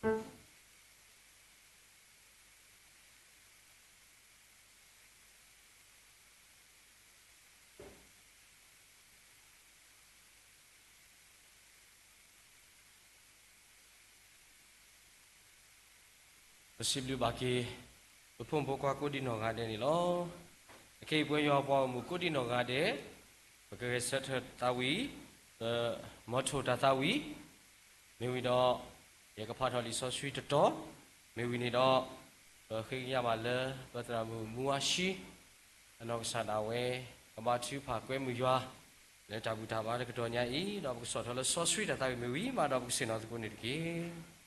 ပစံးဘျုးဘၣ်က့ၤ ပဖိမုၣ်ဖိခွါ ကိးဒံနီၢ်ဂၤဒဲးန့ၣ်လီၤ. အခဲအံၤ ပဝဲယွၤပှၤဂီၢ်မုၢ် ကိးဒံနီၢ်ဂၤဒဲး ပကဂဲၤဆၢထၢၣ်တၢ်သးဝံၣ်, ပမၤထီၣ်တၢ်သးဝံၣ်, မ့ၢ်ဝံၤဒီး ယကဖးထီၣ်လံာ်စီဆှံတတီၤ, မ့ၢ်ဝံၤန့ၣ်ဒီး ပဃ့ကညးဘၣ်လၢ ပသရၣ်မုၣ်မူဝါရှံ အနီၢ်ကစၢ်ဒၣ်ဝဲ ကဘါထုကဖၣ်ကွဲမုာ်ယွၤ လၢတၢ်ဘူၣ်တၢ်ဘါတကတီၢ်ညါအံၤ, ဒီးပကဆီၣ်ထွဲလၢစီဆှံတၢ်သးဝံၣ် မ့ၢ်ဝံၤမးဒီး ပကဆ့ၣ်နီၤသကိးန့ၣ်တက့ၢ်.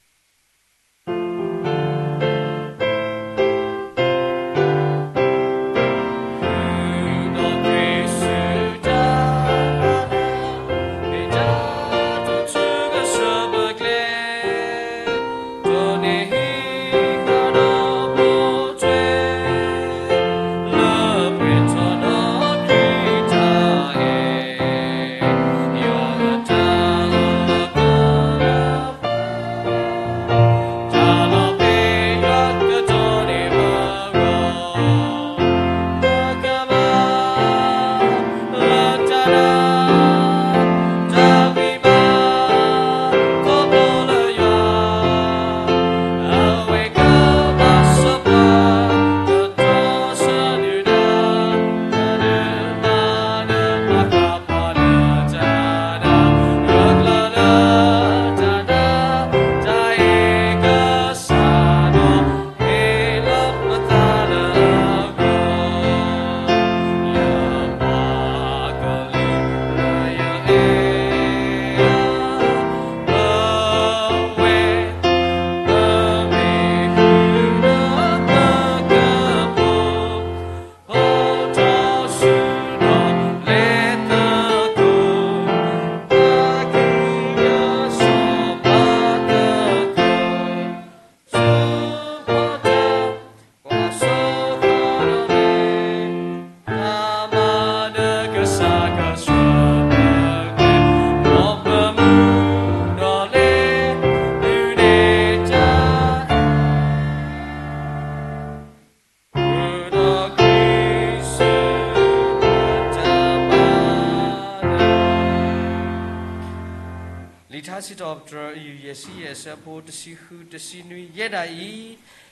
လံာ်ထါစံးထီၣ်ပတြၢၤ အယုၢ်ယဲၢ်ဆံယဲၢ် အဆၢဖိတဆံဃု တဆံနွံ ယဲဒၣ်အံ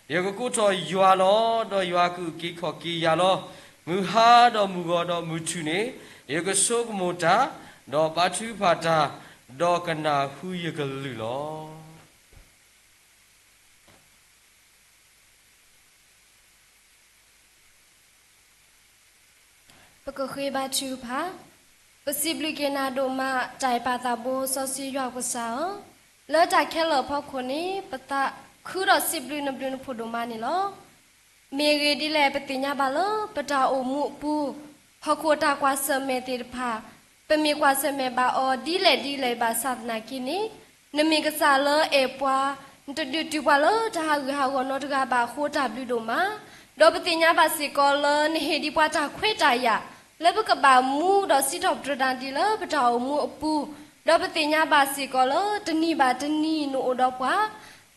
ၤ, ယကကိးထီၣ်ယွၤလီၤ, ဒီးယွၤကအုၣ်က့ၤခီၣ်က့ၤယၤလီၤ. မုၢ်ဟါဒီးမုၢ်ဂီၤဒီးမုၢ်ထူၣ်န့ၣ်, ယကဆိကမိၣ်တၢ်, ဒီးဘါထုကဖၣ်တၢ်, ဒီးကနၢ်ဟူယကလုၢ်လီၤ. ပကဃ့ဘါထုကဖၣ်. ပစံးဘျုးက့ၤနၤဒိၣ်မး တၢ်အဲၣ်ပၢ်သးဘိစီဆှံယွၤပကစၢ်ဧၢ, လၢတၢ်ခဲလၢာ်အဖီခိၣ်န့ၣ် ပသးခုဒီးစံးဘျုးနဘျုးနဖှိၣ်ဒိၣ်မးန့ၣ်လီၤ. မ့ၢ်ဂ့ၢ်ဒ်လဲၣ်ပသ့ၣ်ညါဘၣ်လၢ ပတၢ်အိၣ်မူအပူၤ ဟီၣ်ခိၣ်တၢ်ကွၢ်ဆၢၣ်မဲာ်သ့ၣ်တဖၣ် ပမ့ၢ်ကွၢ်ဆၢၣ်မဲာ်ဘၣ်အီၤဒ်လဲၣ်ဒ်လဲၣ်ဘၣ်ဆၣ်သနာ်က့န့ၣ်, နမ့ၢ်ကစၢ်လၢအဲၣ်ပှၤ, နတဒုးတုၤပှၤလၢတၢ်ဟးဂူာ်ဟးဂီၤနီတဂၤဘၣ်အဃိတၢ်ဘျုးဒိၣ်မး, ဒီးပသ့ၣ်ညါဘၣ်စ့ၢ်ကီးလၢနဟ့ၣ်ဒံးပှၤတၢ်ခွဲးတၢ်ယာ် လၢပကဘၣ်မူဒီးစံးထီၣ်ပတြၢၤတၢ်ဒ်လၢပတၢ်အိၣ်မူအပူၤ, ဒီးပသ့ၣ်ညါဘၣ်စ့ၢ်ကီးလၢတနံၤဘၣ်တနံၤနအိၣ်ဒီးပှၤ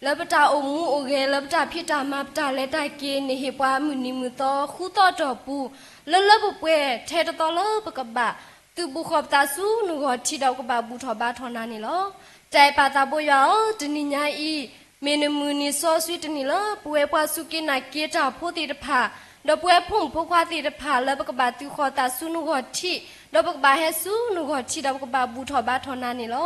လၢပတၢ်အိၣ်မူအိၣ်ဂဲၤ လၢပတၢ်ဖံးတၢ်မၤပတၢ်လဲၤတၢ်က့ၤ နဟ့ၣ်ပှၤမုၢ်နံၤမုၢ်သီဃူသီတီၢ်ပူၤ, လၢလၢပှဲၤပှဲၤထဲတသီလၢပကဘၣ် သုးဘူးဃီၤပသးဆူနဂီၢ်ထံးဒီးကဘၣ်ဘူၣ်ထီၣ်ဘါထီၣ်နၤန့ၣ်လီၤ. တၢ်အဲၣ်ပၢ်သးဘိယွၤဧၢ, တနံၤညါအံၤ မ့ၢ်နမုၢ်နံၤစီဆှံတနံၤလၢပဝဲပှၤစူၢ်က့ၤနာ်က့ၤတၢ်ဖိသ့ၣ်တဖၣ်, ဒီးပဝဲဖိမုၣ်ဖိခွါသ့ၣ်တဖၣ်လၢပကဘၣ်သုးဃီၤသးဆူနဂီၢ်ထံး, ဒီးပကဘၣ်ဟဲဆူနဂီၢ်ထံးဒီးပကဘၣ်ဘူၣ်ထီၣ်ဘါထီၣ်နၤန့ၣ်လီၤ.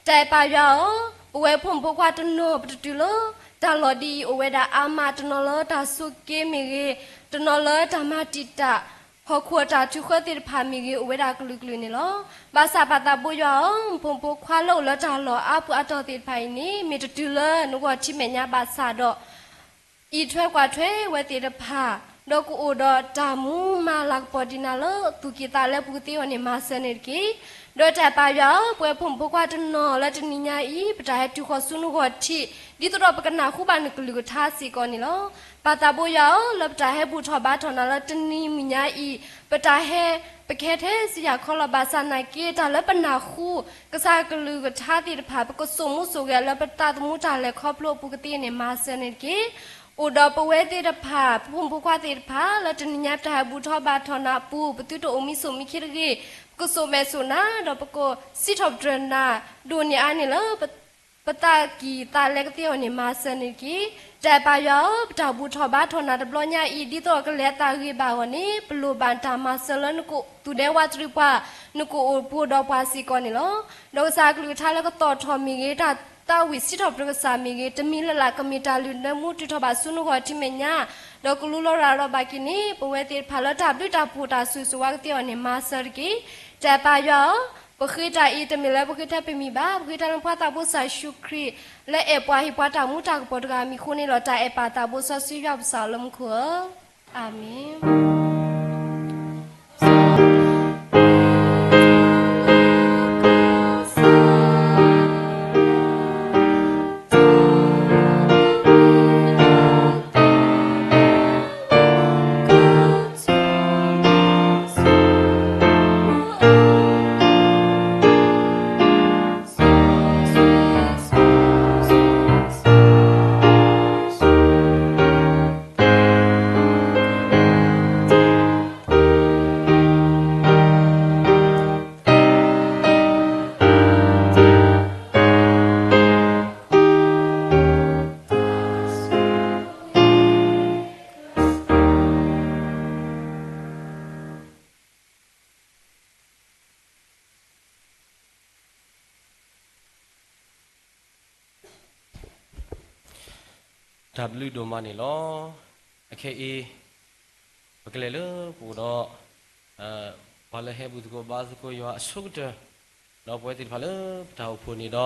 တၢ်အဲၣ်ပၢ်ယွၤဧၢ, ပဝဲဖိမုၣ်ဖိခွါတနီၤပတတုၤလၢ တၢ်လီၢ်ဒ်အံၤအိၣ်ဝဲဒၣ်အါမး တနီၤလၢတၢ်ဆိးက့မ့ၢ်ဂ့ၤ, တနီၤလၢတၢ်မၤတံာ်တာ် ဟီၣ်ခိၣ်အတၢ်ထုးဃၢသ့ၣ်တဖၣ်မ့ၢ်ဂ့ၤ အိၣ်ဝဲဒၣ်ကလုာ်ကလုာ်န့ၣ်လီၤ. ဘၣ်ဆၣ်ပၢ်သးဘိယွၤဧၢ, ဖိမုၣ်ဖိခွါလၢအိၣ်လၢတၢ်လီၢ်အါပူၤအါတီၤသ့ၣ်တဖၣ်အံၤန့ၣ် မ့ၢ်တတုၤလၢနဂီၢ်ထံးမဲာ်ညါဘၣ်ဆၣ်ဒီး အံးထွဲကွၢ်ထွဲဝဲသ့ၣ်တဖၣ် ဒီးကအိၣ်ဒီးတၢ်မူမၤလၤကပီၤဒံးနၤလၢသူၣ်ကံၢ်သးလဲပူၤကသ့အဂီၢ်န့ၣ် မၤစၢၤန့ၣ်တက့ၢ်. ဒီးတၢ်အဲၣ်ပာ်ယွၤဧၢ, ပဝဲဖိမုၣ်ဖိခွါတနီၤလၢတနံၤညါအံၤ ပတၢ်ဟဲတုၤဃီၤဆူနဂီၢ်ထံး ဒ်သိးဒီးပကနၢ်ဟူဘၣ်နကလုၢ်ကထါစ့ၢ်ကီးန့ၣ်လီၤ. ပၢ်သးဘိယွၤဧၢ, လၢပတၢ်ဟဲဘူၣ်ထီၣ်ဘါထီၣ်နၤလၢတနံၤမုၢ်ညါအံၤ, ပတၢ်ဟဲ ပကဟဲထဲစံယၤခီလီၤ ဘၣ်ဆၣ်နာ်က့ တၢ်လၢပနၢ်ဟူ ကစၢ်ကလုၢ်ကထါသ့ၣ်တဖၣ် ပကစိာ်မူစိာ်ဂဲၤလၢပသးသမူတၢ်လဲၤခီဖျိအပူၤကသ့န့ၣ် မၤစၢၤန့ၣ်တက့ၢ်. အိၣ်ဒီးပဝဲသ့ၣ်တဖၣ် ပဖိမုၣ်ဖိခွါသ့ၣ်တဖၣ် လၢတနံၤညါပတၢ်ဟဲဘူၣ်ထီၣ်ဘါထီၣ်နၤအပူၤ ပသုတအိၣ်မံဆိးမံခံတဂ့ၤ, ပကစိာ်မဲာ်စိာ်နၤ ဒီးပကစံးထီၣ်ပတြၢၤနၤ ဒိၣ်န့ၢ်အါန့ၢ်လၢ ပသးကံၢ်သးလဲကသ့အဂီၢ်န့ၣ် မၤစၢၤန့ၣ်တက့ၢ်. တၢ်အဲၣ်ပာ်ယွၤဧၢ, ပတၢ်ဘူၣ်ထီၣ်ဘါထီၣ်နၤတဘျီညါအံၤ ဒ်သိးကလဲၤအသးဂ့ၤဘၣ်အဂီၢ်န့ၣ် ပလိၣ်ဘၣ်တၢ်မၤစၢၤလၢနကအိၣ်သူၣ်ဒဲဝးတရံးပှၤ, နကအိၣ်ဘူးဒီးပှၤစ့ၢ်ကီးန့ၣ်လီၤ. ဒီးကစၢ်ကလုၢ်ကထါလၢကသီၣ်ထီၣ်မ့ၢ်ဂ့ၤ, တၢ်သးဝံၣ်စံးထီၣ်ပတြၢၤကစၢ်မ့ၢ်ဂ့ၤ, တမံၤလၢ်လၢ်ကမ့ၢ်တၢ်လုၢ်နၢမူတုၤထီၣ်ဘၣ်ဆူနဂီၢ်ထံးမဲာ်ညါ, ဒီးကလူလီၤရၤလီၤဘၣ်က့ၤန့ၢ် ပဝဲသ့ၣ်တဖၣ်လၢတၢ်ဘျုးတၢ်ဖှိၣ်တၢ်ဆိၣ်ဂ့ၤဆိၣ်ဝါကသ့အဂီၢ်န့ၣ် မၤစၢၤတက့ၢ်. တၢ်အဲၣ်ပာ်ယွၤဧၢ, ပဃ့တၢ်အံၤ တမ့ၢ်လၢပဃ့ထဲပမံၤဘၣ်, ပဃ့တၢ်လၢပှၤသးဘိကစၢ်ယ့ၣ်ၡူးခရံာ် လၢအဲၣ်ပှၤဟ့ၣ်ပှၤတၢ်မူတၢ်ကပီၤတဂၤအမံၤအဃိန့ၣ်လီၤ. တၢ်အဲၣ်ပာ်သးဘိစီဆှံယွၤပကစၢ်လၢမူခိၣ်ဧၢ, အၤမ့ၣ်. တၢ်ဘျုးဒိၣ်မးန့ၣ်လီၤ. အခဲအံၤ ပကလဲၤလၢပအိၣ်ဒီး ပှၤလၢဟဲဘူၣ်သကိးဘါသကိးယွၤအဆိကတၢၢ်, ဒီးပဝဲသ့ၣ်တဖၣ်လၢပတၢ်အိၣ်ဖှိၣ်န့ၣ်ဒီး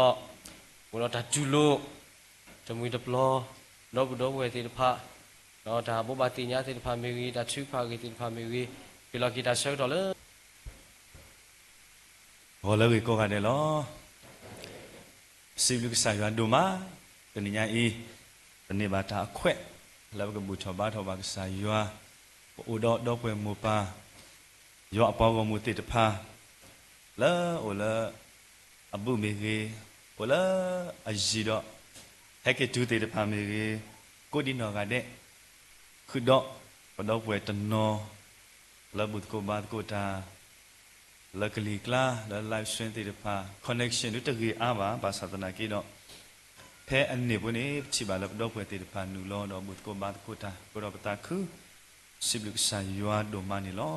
အိၣ်ဒီးတၢ်တူၢ်လိာ် တမှံၤတပျီၤ ဒီးပဒီပုၢ်ဝဲၢ်သ့ၣ်တဖၣ်, ဒီးတၢ်ဘိးဘၣ်သ့ၣ်ညါသ့ၣ်တဖၣ်မ့ၢ်ဂ့ၤ, တၢ်ထုကဖၣ်အဂ့ၢ်သ့ၣ်တဖၣ်မ့ၢ်ဂ့ၤ, ပ့ၤလီၤက့ၤတၢ်ဆၢကတီၢ်လၢ ဂီၤလၢဂ့ၤကိးဂၤဒဲးလီၤ. စံးဘျုးကစၢ်ယွၤဒိၣ်မး, တနံၤညါအံၤ ပန့ၢ်ဘၣ်တၢ်အခွဲး လၢပကဘူၣ်ထီၣ်ဘါထီၣ်ဘၣ်ကစၢ်ယွၤ, ပအိၣ်ဒီးဒီပုၢ်ဝဲၢ်မိၢ်ပၢ် ယွၤအပှၤဂီၢ်မုၢ်သ့ၣ်တဖၣ် လၢအိၣ်လၢအဘူးမ့ၢ်ဂ့ၤ, အိၣ်လၢအယံၤဒီး ဟဲက့ၤတုၤသ့ၣ်တဖၣ်မ့ၢ်ဂ့ၤ, ကိးဒံနီၢ်ဂၤဒဲး, ဃုာ်ဒီးပဒီပုၢ်ဝဲၢ်တနီၤ လၢဘူၣ်သကိးဘါသကိးတၢ် လၢကလံၤကျါ လၢ live stream သ့ၣ်တဖၣ် connection ဒုတဂ့ၤအါဘၣ်, ဘၣ်ဆၣ်သနာ်က့ဒီး ဖဲအန့ၣ်ပူၤန့ၣ် ပထံၣ်ဘၣ်လၢပဒီပုၢ်ဝဲၢ်သ့ၣ်တဖၣ်နုာ်လီၤဒီးဘူၣ်သကိးဘါသကိးတၢ် အဃိဒီးပသးခု စံးဘျုးကစၢ်ယွၤဒိၣ်မးန့ၣ်လီၤ.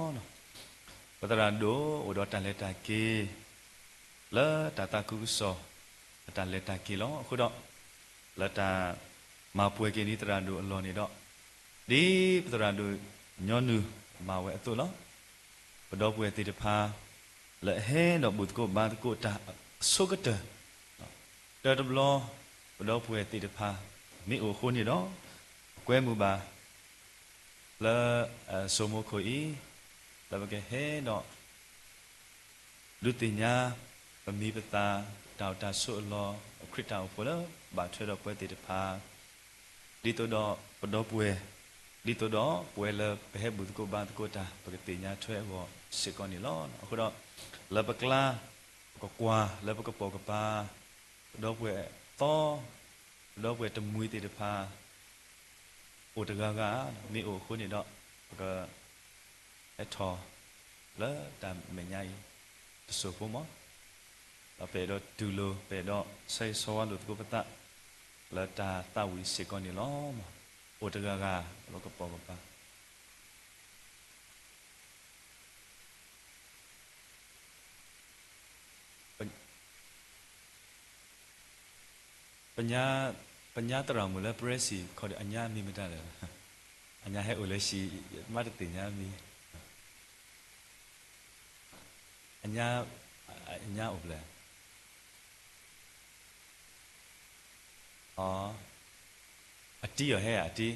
ပသရၣ်ဒိၣ်အိၣ်ဒီးတၢ်လဲၤတၢ်က့ၤ လၢတၢ်သးခုကစီၣ် အတၢ်လဲၤတၢ်က့ၤလီၤ. အဃိဒီး လၢတၢ်မၤပှဲၤက့ၤန့ၢ်သရၣ်ဒိၣ်အလီၢ်န့ၣ်ဒီး ဒ်ပသရၣ်ဒိၣ်ညီနုၢ်မၤဝဲအသိးလီၤ. ပဒီပုၢ်ဝဲၢ်သ့ၣ်တဖၣ် လၢအဟဲဒီးဘူၣ်သကိးဘါသကိးတၢ်အဆိကတၢၢ် တၢတဘျီ ပဒီပုၢ်ဝဲၢ်သ့ၣ်တဖၣ် မ့ၢ်အိၣ်အဃိန့ၣ်ဒီး ပကွဲမုာ်ဘၣ် လၢ စိမိခိၣ်အံၤ လၢပကဟဲဒီး ဒုးသ့ၣ်ညါ ပမံၤပသၣ် တၢ်အိၣ်တၢ်ဆိးအလီၢ် ခရံာ်တၢ်အိၣ်ဖှိၣ်လၢဘၣ်ထွဲဒီးပဝဲသ့ၣ်တဖၣ် ဒ်သိးဒီးပဒီပုၢ်ဝဲၢ် ဒ်သိးဒီးပဝဲလၢပဟဲဘူၣ်သကိးဘါသကိးတၢ် ပကသ့ၣ်ညါထွဲအဂီၢ်စ့ၢ်ကီးန့ၣ်လီၤ. အဃိဒီး လၢပကျါ ပကကွၢ် လၢပကပိာ်ကပၤ ပဒီပုၢ်ဝဲၢ်သီ ပဒီပုၢ်ဝဲၢ်တမှံၤသ့ၣ်တဖၣ် အိၣ်တဂၤဂၤ မ့ၢ်အိၣ်အဃိန့ၣ်ဒီး ပက ဟဲထီၣ် လၢတၢ်မဲာ်ညါအံၤ တစိၢ်ဖိမး, ဒီးပအဲၣ်ဒိးတူၢ်လိာ် ပအဲၣ်ဒိးဆၢဂ့ၤဆၢဝါလိာ်သကိးပသး လၢတၢ်သးဝံၣ်စ့ၢ်ကီးန့ၣ်လီၤ. အိၣ်တဂၤဂၤ လၢပကပိာ်ကပၤ ပညါသရၣ်မုၣ်လၢ ပရၢစံၣ် ခီဒီးအညါမံၤမတၤလဲၣ်, အညါဟဲအိၣ်လၢဟံၣ် မ့ၢ်တသ့ၣ်ညါမံၤ, အညါ, အညါအိၣ်ဖျဲၣ်, အတံၤအီၤဟဲဧါ အတံၤ,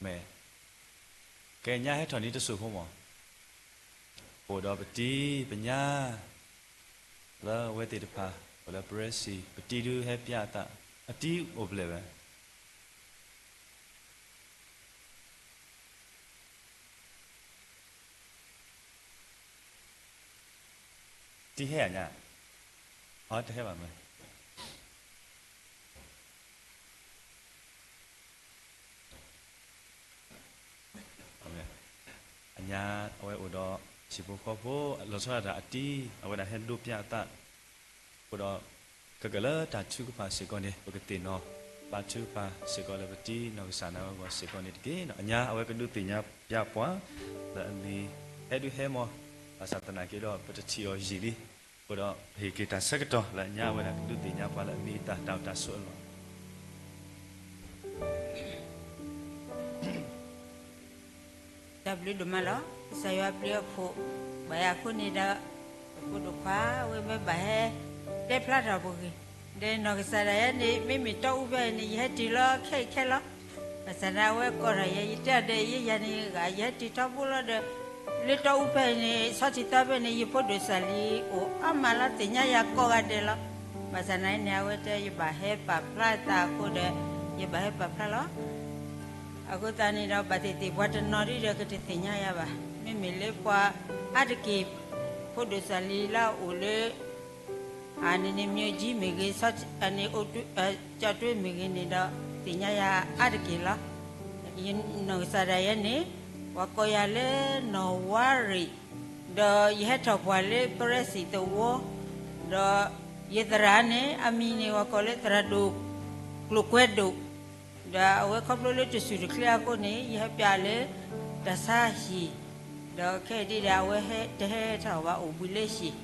မ့ၢ် ကဲ ညၣ်ဟဲထီၣ်န့ၣ်တစိၢ်ဖိမး, အိၣ်ဒီးပတံၤပညၣ် လၢအဝဲသ့ၣ်တဖၣ် အိၣ်လၢပရၢစံၣ် ပတံၤဒုးဟဲပျးအသး, အတံၤအိၣ်ဖျဲၣ်ဝဲ တံၤဟဲဧါညၣ်, အတဟဲဘၣ်မ့ၢ် အညါ အဝဲအိၣ်ဒီး ဟံၣ်ဖိဃီဖိ လီၤဆီဒၣ်တၢ်အတံၤ အဝဲဒၣ်ဟဲဒိးပျးအသး, အဃိဒီး ကကလၢတၢ်ထုကဖၣ်စ့ၢ်ကီးန့ၣ် ပကသ့ၣ်နီၣ် ဘါထုကဖၣ်စ့ၢ်ကီးလၢပတံၤနီၢ်ကစၢ်ဒၣ်ဝဲအဂီၢ်စ့ၢ်ကီးန့ၣ်တက့ၢ်. အညါအဝဲကဒုးသ့ၣ်ညါပျးပှၤ လၢအမံၤဟဲဒုးဟဲမး, ဘၣ်ဆၣ်သနာ်က့ဒီး ပတထံၣ်အီၤယံာ်လံ, အဃိဒီး ပဟ့ၣ်က့ၤတၢ်ဆၢကတီၢ်လၢအညါအဝဲဒၣ်ကဒုးသ့ၣ်ညါပှၤလၢအမံၤအသၣ်တၢ်အိၣ်တၢ်ဆိးအလီၢ် တၢ်ဘျုးဒိၣ်မးလီၤ. ကစၢ်ယွၤအဘျုးအဖှိၣ် ဘၣ်ယၤအဃိန့ၣ်ဒီး ပဖိဒိၣ်ခွါဝဲမ့ၢ်ဘၣ်ဟဲတဲဖျါထီၣ်ပဂ့ၢ်, ဒီးနီၢ်ကစၢ်ဒၣ်ယဲန့ၣ် မ့မ့ၢ်တီအူဖဲအံၤန့ၣ် ယဟဲတုၤလီၤခဲအံၤခဲလီၤ. ဘၣ်ဆၣ်န့ၣ် အဝဲကိးထီၣ်ယဲ ယတဲအီၤဒီး ယဲယၤန့ၣ်ဂ့ၤ ယဟဲတုၤထီဘိလီၤဒီး လၢတီအူဖဲအံၤန့ၣ် ဆီထံးသီဖဲန့ၣ် ယဖိဒိၣ်စၢ်လံၤအိၣ်အါမးလီၤ သ့ၣ်ညါယၤကိးဂၤဒဲးလီၤ. ဘၣ်ဆၣ်န့ၣ်န့ၣ် အဝဲတဲယဘၣ်ဟဲပာ်ဖျါအသးအဃိဒီး ယဘၣ်ဟဲပာ်ဖျါလီၤ. အဃိသတးန့ၣ်ဒီး ဘၣ်သ့ၣ်သ့ၣ်ပှၤတနီၤဒ်ဒီးကတသ့ၣ်ညါယၤဘၣ်. မ့မ့ၢ်လၢပှၤအါတက့ၢ် ဖိဒိၣ်စၢ်လံၤလၢအအိၣ်လၢ အန့ၣ်န့ၣ် မၠိၣ်ကၠံမ့ၢ်ဂ့ၤ, ကၠီၣ်တွ့မ့ၢ်ဂ့ၤန့ၣ်ဒီး သ့ၣ်ညါယၤအါတက့ၢ်လီၤ. ယနီၢ်ကစၢ်ဒၣ်ယဲန့ၣ် ပှၤကိးယၤလၢနီၢ်ဝါရံၣ်, ဒီးယဟဲထီၣ်ပှၤလၢပရၢစံၣ်သဝီ, ဒီးယသရၣ်န့ၣ် အမံၤန့ၣ် ပှၤကိးလၢသရၣ်ဒိၣ်ကျိၤကွဲဒိၣ်, ဒီးအဝဲခီဖျိလၢတစူၢ်တချ့အဃိန့ၣ် ယဟဲပျးလၢတၢ်ဆါဟံၣ်, ဒီးခဲအံၤဒ်ဒီး အဝဲတဟဲထီၣ်ဘၣ်အိၣ်ဘှံးလၢဟံၣ်,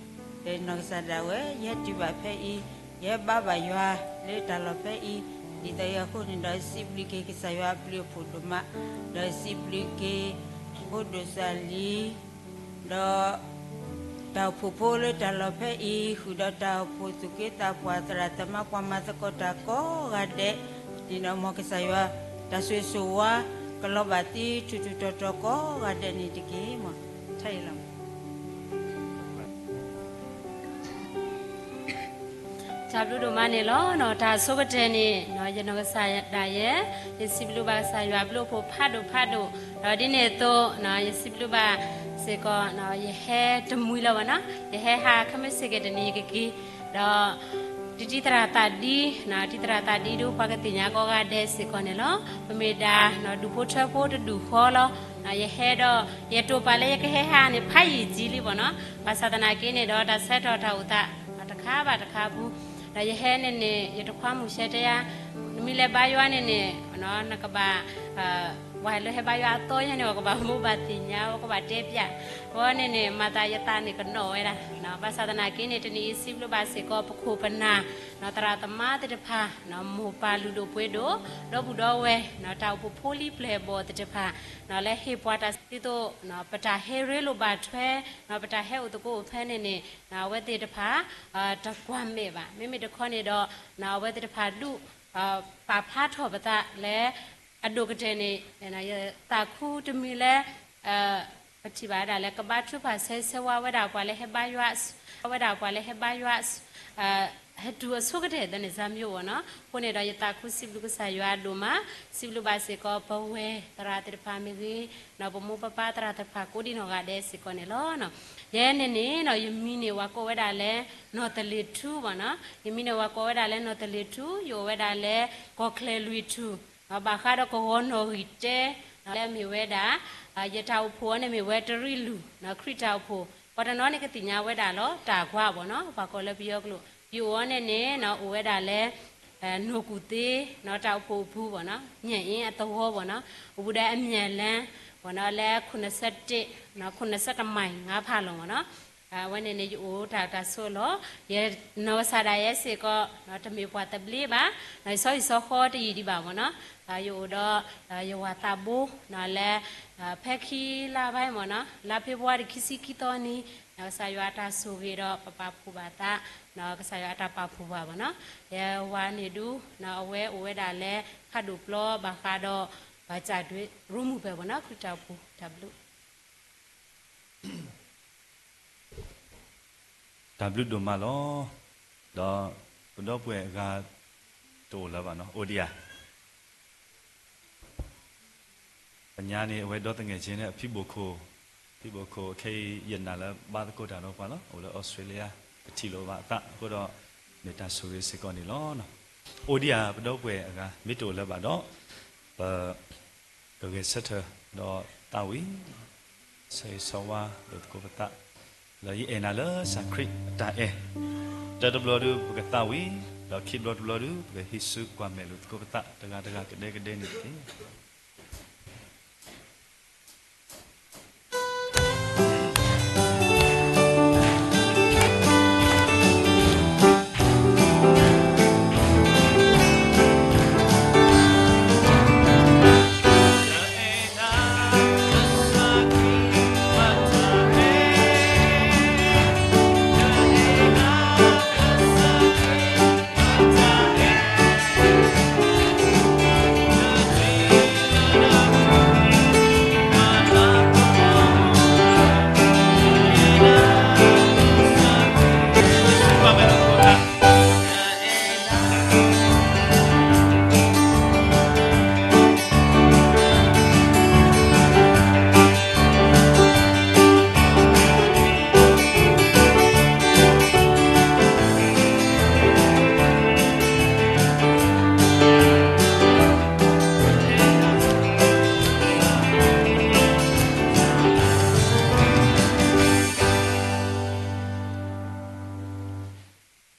ဒီးနီၢ်ကစၢ်ဒၣ်ဝဲ ယဟဲတုၤဘၣ်ဖဲအံၤ, ယဟဲဘါဘၣ်ယွၤလၢတၢ်လီၢ်ဖဲအံၤ, ဒ်သိးအဃိန့ၣ်ဒီး စံးဘျုးက့ၤကစၢ်ယွၤအဘျုးအဖှိၣ်ဒိၣ်မး, ဒီးစံးဘျုးက့ၤ ဖိဒိၣ်စၢ်လံၤ ဒီး တၢ်အိၣ်ဖှိၣ်ဖိလၢတၢ်လီၢ်ဖဲအံၤ ဃုာ်ဒီးတၢ်အိၣ်ဖှိၣ်သူၣ်က့သးပှၢ်သရၣ်သမါပှၤမၤသကိးတၢ်ကိးဂၤဒဲး, န့ၣ်ဒီးမ်ကစၢ်ယွၤ တၢ်ဆိၣ်ဂ့ၤဆိၣ်ဝါ ကလီၤဘၣ်သုထူးထူးတီၤတီၤကိးဂၤဒဲးန့ၣ်တက့ၢ်မး, ထဲအံၤလီၤ. တၢ်ဘျုးဒိၣ်မးန့ၣ်လီၤ. တၢ်ဆိကတၢၢ်န့ၣ် ယနီၢ်ကစၢ်ဒၣ်ယဲ ယစံးဘျုးဘၣ်ကစၢ်ယွၤအဘျုးအဖှိၣ်ဖးဒိၣ်ဖးဒိၣ်, ဒီးဒ်န့ၣ်အသိး ယစံးဘျုးဘၣ်စ့ၢ်ကီး ယဟဲတမှံၤလၢၤဘၣ်နီၤ, ယဟဲဟးခဲမုၢ်ဆ့ၣ်ကဲၤတနံၤယကက့ၤ, ဒီး တံၤသရၣ်သးဒံ, တံၤသရၣ်သးဒံဒုးပှၤကသ့ၣ်ညါကိးဂၤဒဲးစ့ၢ်ကီးန့ၣ်လီၤ. ပမ့ၢ်ဒၣ် ဒူၣ်ဖိထၢဖိတဒူၣ်ဃီလီၤ. ယဟဲဒီး ယတိာ်ပာ်လၢယကဟဲဟးန့ၣ် ဖးယံာ်ကံလံဘၣ်နီၤ, ဘၣ်ဆၣ်သနာ်က့န့ၣ်ဒီး တၢ်ဆၢကတီၢ်တၢ်အိၣ်သး တခါဘၣ်တခါပူၤ, ဒီးယဟဲန့ၣ်န့ၣ် ယတခွါမုၣ်ဆဲတဲယၤ, နမ့ၢ်လဲၤဘါယွၤန့ၣ်န့ၣ် နကဘၣ် ပှၤလၢဟဲဘါယွၤအသီညါန့ၣ် ပှၤကဘၣ်မိၢ်ဘၣ်သ့ၣ်ညါ ပှၤကဘၣ်တဲပျး, ဝဲန့ၣ်န့ၣ် မၤသးယသးန့ၣ်ကနီၣ်ဝဲဒၣ်, ဘၣ်ဆၣ်သနာ်က့န့ၣ် တနံၤအံၤစံးဘျုးဘၣ်စ့ၢ်ကီး ပခိၣ်ပနၢ် သရၣ်သမါသ့ၣ်တဖၣ်, မိၢ်ပၢ်လုၢ်ဒိၣ်ပှ့ၤဒိၣ်, ဒီပုၢ်ဒီဝဲၢ်, တၢ်အိၣ်ဖှိၣ်ဖိလံၤပျဲၢ်ဘီၣ်သ့ၣ်တဖၣ်, လၢဟ့ၣ်ပှၤတၢ်စံးသိး ပတၢ်ဟဲရ့လိာ်ဘၣ်ထွဲ, ပတၢ်ဟဲအိၣ်သကိးအိၣ်ဖဲန့ၣ်န့ၣ် အဝဲသ့ၣ်တဖၣ် တကွၢ်မဲာ်ဘၣ်. မ့မ့ၢ်တခီန့ၣ်ဒီး အဝဲသ့ၣ်တဖၣ်ဒုး ပာ်ဖျါထီၣ်ပသးလၢ အဒိၣ်ကတၢၢ်န့ၣ် ယသးခုတမံၤလၢ ပထံၣ်ဘၣ်ဝဲဒၣ်လၢ ကဘါထုကဖၣ်ဆၢဆၢဝါဝဲဒၣ်ပှၤလၢဟဲဘါယွၤ, ဝဲဒၣ်ပှၤလၢဟဲဘါယွၤ ဟဲတုၤအဆိကတၢၢ်သန့ၣ် စၢ်မၠိဘၣ်နီၤ. အဃိန့ၣ်ဒီး ယသးခုစံးဘျုးကစၢ်ယွၤဒိၣ်မး, စံးဘျုးဘၣ်စ့ၢ်ကီး ပဝဲသရၣ်သ့ၣ်တဖၣ်မ့ၢ်ဂ့ၤ, ပမိၢ်ပပၢ်သရၣ်သ့ၣ်တဖၣ်ကိးဒံနီၢ်ဂၤဒဲးစ့ၢ်ကီးန့ၣ်လီၤ. ယဲန့ၣ်န့ၣ် ယမံၤန့ၣ် ပှၤကိးဝဲဒၣ်လၢ နီၢ်သလ့ၤထူဘၣ်နီၤ. ယမံၤန့ၣ် ပှၤကိးဝဲဒၣ်လၢ နီၢ်သလ့ၤထူ, ယအိၣ်ဝဲဒၣ်လၢ ကီၢ်ချၢလွံၢ်ထူၣ်, ဘၣ်ဃးဒီးကဝီၤနီၣ်ဂံၢ်တဲ လၢမ့ၢ်ဝဲဒၣ် ယတၢ်အိၣ်ဖှိၣ်အံၤန့ၣ်မ့ၢ်ဝဲတရံးလူၢ် ခရံာ်တၢ်အိၣ်ဖှိၣ်, ပှၤတနီၤန့ၣ်ကသ့ၣ်ညါဝဲဒၣ်လီၤ တၢ်ကွၢ်ဘၣ်နီၤ, ပှၤကိးလၢပယီၤကျိာ်, ယအိၣ်အံၤန့ၣ်န့ၣ် အိၣ်ဝဲဒၣ်လၢ နီၢ်ကူၣ်သ့ တၢ်အိၣ်ဖှိၣ်အပူၤဘၣ်နီၤ, ညၣ်အ့အသဝီဘၣ်နီၤ, အိၣ်ဘူးဒီးအမၠဲၣ်လၢ ဘၣ်နီၤ လၢ ခိၣ်နၢ်စဲးတ့ၢ် ခိၣ်နၢ်စဲးတမံၤ ငါးဖးလီၤဘၣ်နီၤ. အဝဲန့ၣ်န့ၣ် ယအိၣ်တၢ်တၢ်ဆိးလီၤ, ယနီၢ်ကစၢ်ဒၣ်ယဲစ့ၢ်ကီး တမ့ၢ်ပှၤသဘျ့ဘၣ်, ယဆီဟံၣ်ဆီဃီတယံာ်ဒံးဘၣ်ဘၣ်နီၤ, ယအိၣ်ဒီး ယဝၤသးဘိ လၢ ဖဲခံလါဘၣ်မ့ၢ်နီၤ လါဖ့ၤဘြူၤအါရံၤခံဆံခံသီနံၤ ကစၢ်ယွၤအတၢ်ဆိၣ်ဂ့ၤဒီးပပာ်ဖှိၣ်ဘၣ်သး, ကစၢ်ယွၤအတၢ်ပာ်ဖှိၣ်ဘၣ်ဘၣ်နီၤ, ယဝၤန့ၣ်ဒုး အဝဲအိၣ်ဝဲဒၣ်လၢ ဖးဒိၣ်ပျီဘၣ်ဃးဒီး ဘၣ်စၢ်ဒွဲ ရိမူဖဲဝဲနီၢ်ခရံာ်တၢ်အိၣ်ဖှိၣ် တၢ်ဘျုး တၢ်ဘျုးဒိၣ်မးလီၤ. ဒီးပဒီပုၢ်ဝဲၢ်အဂၤ တအိၣ်လၢၤဘၣ်နီၤ, အိၣ်ဒံးဧါ. ပညါန့ၣ် အဝဲဒီသငဲးဆ့န့ၣ် အဖံဘိၣ်ခိၣ်, ဖံဘိၣ်ခိၣ်ခဲအံၤ ယနာ်လၢဘါသကိးတၢ်ဒီးပှၤလီၤ. အိၣ်လၢအီစထြ့လယါ, ပထံၣ်လိာ်ဘၣ်အသးအဃိဒီး မ့ၢ်တၢ်ဆိၣ်ဂ့ၤစ့ၢ်ကီးန့ၣ်လီၤ. အိၣ်ဒံးဧါ ပဒီပုၢ်ဝဲၢ်အဂၤ, မ့ၢ်တအိၣ်လၢၤဘၣ်ဒီး ပ ကဂဲၤဆၢထၢၣ်ဒီးသးဝံၣ်, ဆၢဂ့ၤဆၢဝါလိာ်သကိးပသး, လၢယအဲၣ်နၤလၢကစၢ်ခရံာ်အတၢ်အဲၣ်, တၢတဘျီဒုး ပကသးဝံၣ်, ဒီးခံဘျီတဘျီဒုး ပကဟံးစုကွၢ်မဲာ်လိာ်သကိးပသး တဂၤတဂၤကဒဲကဒဲန့ၣ်တက့ၢ်.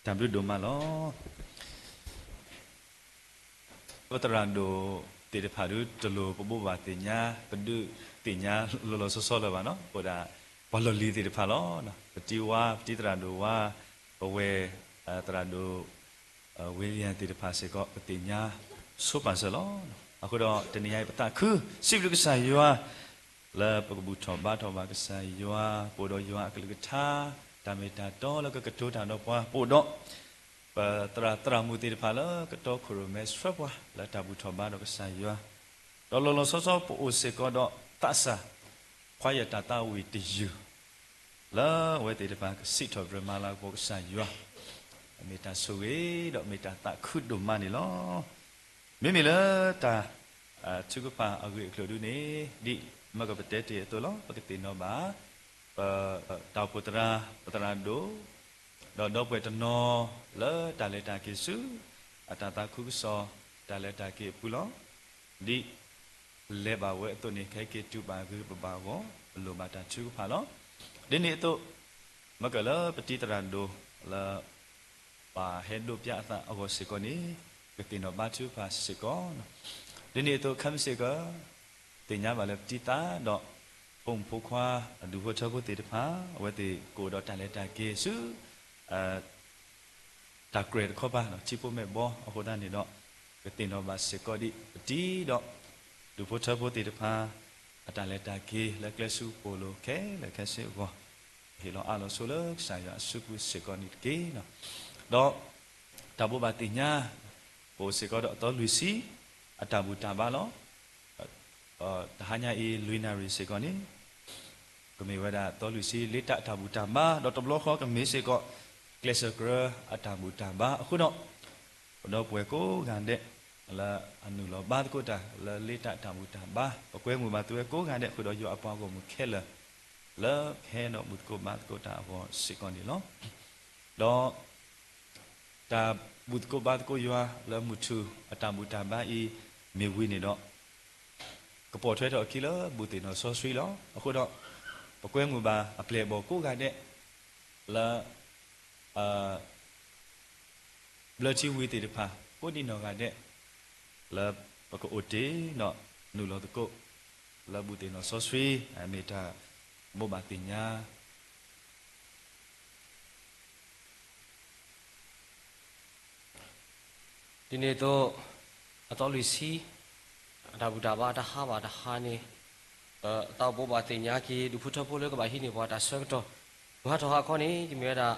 တၢ်ဘျုးဒိၣ်မးလီၤ. ပသရၣ်ဒိၣ်သ့ၣ်တဖၣ်ဒုး တလိၣ်ပဘိးဘၣ်သ့ၣ်ညါ, ပဒုးသ့ၣ်ညါလီၤလီၤဆီဆီလၢၤဘၣ်နီၤ, အိၣ်ဒၣ်ပှၤလီၢ်လံၤသ့ၣ်တဖၣ်လီၤ. ပတံၤဝါ, ပတံၤသရၣ်ဒိၣ်ဝါ, ပဝဲၢ်သရၣ်ဒိၣ် ဝ့လံယၣ်သ့ၣ်တဖၣ်စ့ၢ်ကီး ပသ့ၣ်ညါဆိပာ်စၢၤလီၤ. အဃိဒီးတနံၤအံၤ ပသးခုစံးဘျုးကစၢ်ယွၤ လၢပကဘူၣ်ထီၣ်ဘါထီၣ်ဘၣ်ကစၢ်ယွၤ, ပအိၣ်ဒီးယွၤအကလုၢ်ကထါ, တၢ်မ့ၢ်တၢ်တီလၢကကတိၤတၢ်ဒီးပှၤ, ပအိၣ်ဒီး ပသရၣ်သရၣ်မုၣ်သ့ၣ်တဖၣ်လၢကတီခိၣ်ရိၣ်မဲဆှၢပှၤ လၢတၢ်ဘူၣ်ထီၣ်ဘါဒီးကစၢ်ယွၤ, ဒီးလီၤလီၤဆီဆီပအိၣ်စ့ၢ်ကီးဒီးသးစၢ် ခွါယတၢ်သးဝံၣ်တယုၢ် လၢအဝဲသ့ၣ်တဖၣ်ကစံးထီၣ်ပတြၢၤမၤလၤကပီၤကစၢ်ယွၤ, မ့ၢ်တၢ်ဆိၣ်ဂ့ၤဒီးမ့ၢ်တၢ်သးခုဒိၣ်မးန့ၣ်လီၤ. မ့မ့ၢ်လၢတၢ် ထုကဖၣ်အဂ့ၢ်အကျိၤဒုန့ၣ် ဒ်မ့ၢ်ကပတဲတ့ၢ်အသိးလီၤ, ပကသ့ၣ်နီၣ်ဘၣ် ပတၢ်အိၣ်ဖှိၣ်သရၣ်, ပသရၣ်ဒိၣ်, ဒီးဒီပုၢ်ဝဲၢ်တနီၤလၢတၢ်လဲၤတၢ်က့ၤဆူ အတၢ်သးခုကစီၣ် တၢ်လဲၤတၢ်က့ၤအပူၤလီၤ. ဒ်လဲၤဘၣ်ဝဲအသိးန့ၣ် ခဲက့ၤတုၤဘၣ်ဂ့ၤပဘၣ်အဂီၢ် ပလိၣ်ဘၣ်တၢ်ထုကဖၣ်လီၤ. ဒ်န့ၣ်အသိး မ့ၢ်ကလၢပတံၤသရၣ်ဒိၣ်လၢ ပှၤဟဲဒိးပၠးအသးအဂီၢ်စ့ၢ်ကီးန့ၣ် ကသ့ၣ်နီၣ်ဘါထုကဖၣ်စ့ၢ်ကီး, ဒ်န့ၣ်အသိးခဲမုၢ်စ့ၢ်ကီး သ့ၣ်ညါဘၣ်လၢပတံၤသရၣ်ဒီး ဖိမုၣ်ဖိခွါ ဒူၣ်ဖိထၢဖိသ့ၣ်တဖၣ် အဝဲသ့ၣ်ကအိၣ်ဒီးတၢ်လဲၤတၢ်က့ၤဆူ တၢ်ကြၢးတခီပၤ ထံဖိမဲာ်ဘီအဃိသတးန့ၣ်ဒီး ကသ့ၣ်နီၣ်ဘၣ်စ့ၢ်ကီးဒ်ပတံၤဒီး ဒူၣ်ဖိထၢဖိသ့ၣ်တဖၣ် အတၢ်လဲၤတၢ်က့ၤလၢကျဲဆူကပိာ်လိၤခဲလၢာ်ခဲဆ့အဂီၢ်, ဟ့ၣ်လီၤအးလီၤဆိလၢကစၢ်ယွၤအစုပူၤစ့ၢ်ကီးန့ၣ်တက့ၢ်. ဒီးတၢ်ဘိးဘၣ်သ့ၣ်ညါ ပအိၣ်စ့ၢ်ကီးဒီးအသီလွံၢ်ဆံ အတၢ်ဘူၣ်တၢ်ဘါလီၤ. တဟါညါအံၤ လွံၢ်နၣ်ရံၣ်စ့ၢ်ကီးန့ၣ် ကမ့ၢ်ဝဲဒၣ်သီလွံၢ်ဆံ လ့တၢ်အတၢ်ဘူၣ်တၢ်ဘါ ဒီးတဘျီဃီကမ့ၢ်စ့ၢ်ကီး ကျဲးစၢးကြၢးအတၢ်ဘူၣ်တၢ်ဘါအဃိဒီး ပဒီပုၢ်ဝဲၢ်ကိးဂၤဒဲး လၢအနုာ်လီၤဘါသကိးတၢ်လၢလ့တၢ်တၢ်ဘူၣ်တၢ်ဘါ ပကွဲမုာ်ဘၣ်သုဝဲကိးဂၤဒဲးဃုာ်ဒီးယွၤအပှၤဂီၢ်မုၢ်ခဲလၢာ် လၢကဟဲဒီးဘူၣ်သကိးဘါသကိးတၢ်အဂီၢ်စ့ၢ်ကီးန့ၣ်လီၤ. ဒီး တၢ်ဘူၣ်သကိးဘါသကိးယွၤလၢမုၢ်ထူၣ်အတၢ်ဘူၣ်တၢ်ဘါအံၤ မ့ၢ်ဝံၤန့ၣ်ဒီး ကပိာ်ထွဲထီၣ်အခံလၢဘူၣ်သ့ၣ်နီၣ်စီဆှံလီၤ. အဃိဒီး ပကွဲမုာ်ဘၣ်အပျဲၢ်အဘီၣ်ကိးဂၤဒဲး လၢ ဘျၢထံဝံၤသ့ၣ်တဖၣ် ကိးဒံနီၢ်ဂၤဒဲး လၢပကအိၣ်တ့ၢ်ဒီးနုာ်လီၤသကိး လၢဘူၣ်သ့ၣ်နီၣ်စီဆှံ မ့ၢ်တၢ်ဘိးဘၣ်သ့ၣ်ညါ ဒ်န့ၣ်အသိး အသီလွံၢ်ဆံ အတၢ်ဘူၣ်တၢ်ဘါတဟါဘၣ်တဟါန့ၣ် ပသးအိၣ်ဘိးဘၣ်သ့ၣ်ညါက့ၤ ဒူၣ်ဖိထၢဖိလၢကဘၣ်ဟံးန့ၢ်ပှၤတၢ်ဆၢကတီၢ် မုၢ်ဟါထီၣ်ဟါခီန့ၣ် ကမ့ၢ်ဝဲဒၣ်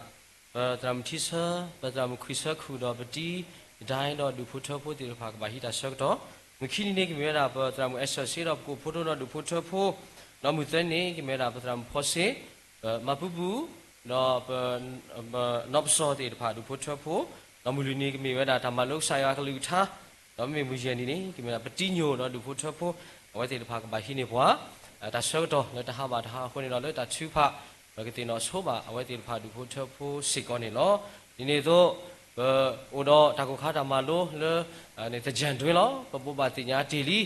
ပသရၣ်မုၣ်ထံဆၢ ပသရၣ်မုၣ်ခွံဆၢခူၣ်ဒီးပတံၤ ဒၣ်ဒီးဒူၣ်ဖိထၢဖိသ့ၣ်တဖၣ်ကဘၣ်ဟံးတၢ်ဆၢကတီၢ် မုၢ်ခံနံၤန့ၣ် ကမ့ၢ်ဝဲဒၣ်ပသရၣ်မုၣ်အဲၣ်စၢၣ်စ့ဒီးပကအိၣ်ဖှိၣ်ထီၣ်ဒီးဒူၣ်ဖိထၢဖိ, ဒီးမုၢ်သၢနံၤန့ၣ် ကမ့ၢ်ဝဲဒၣ်ပသရၣ်မုၣ်ဖီစ့, ပမၤပူၤပူၤ, ဒီးပ နီၢ်ပစီၣ်သ့ၣ်တဖၣ်ဒူၣ်ဖိထၢဖိ, ဒီးမုၢ်လွံၢ်နံၤကမ့ၢ်ဝဲဒၣ်တၢ်မၤလိကစၢ်ယွၤကလုၢ်ကထါ, ဒီးမ့မ့ၢ်မုၢ်ယဲၢ်နံၤန့ၣ် ကမ့ၢ်ဝဲဒၣ်ပတံၤညိၣ်ဒီးဒူၣ်ဖိထၢဖိ, အဝဲသ့ၣ်တဖၣ်ကဘၣ်ဟံးန့ၢ်ပှၤ တၢ်ဆၢကတီၢ်လၢတဟါဘၣ်တဟါအဃိန့ၣ်ဒီး လၢတၢ်ထုကဖၣ် ပကသ့ၣ်နီၣ်ဆိဘၣ်အဝဲသ့ၣ်တဖၣ်ဒူၣ်ဖိထၢဖိစ့ၢ်ကီးန့ၣ်လီၤ. ဒ်န့ၣ်အသိး ပအိၣ်ဒီးတၢ်ကိၢ်ခါတၢ်မၤလိလၢ သင်္ကြန်တွင်းလီၤ. ပဘိးဘၣ်သ့ၣ်ညါတ့ၢ်လံ,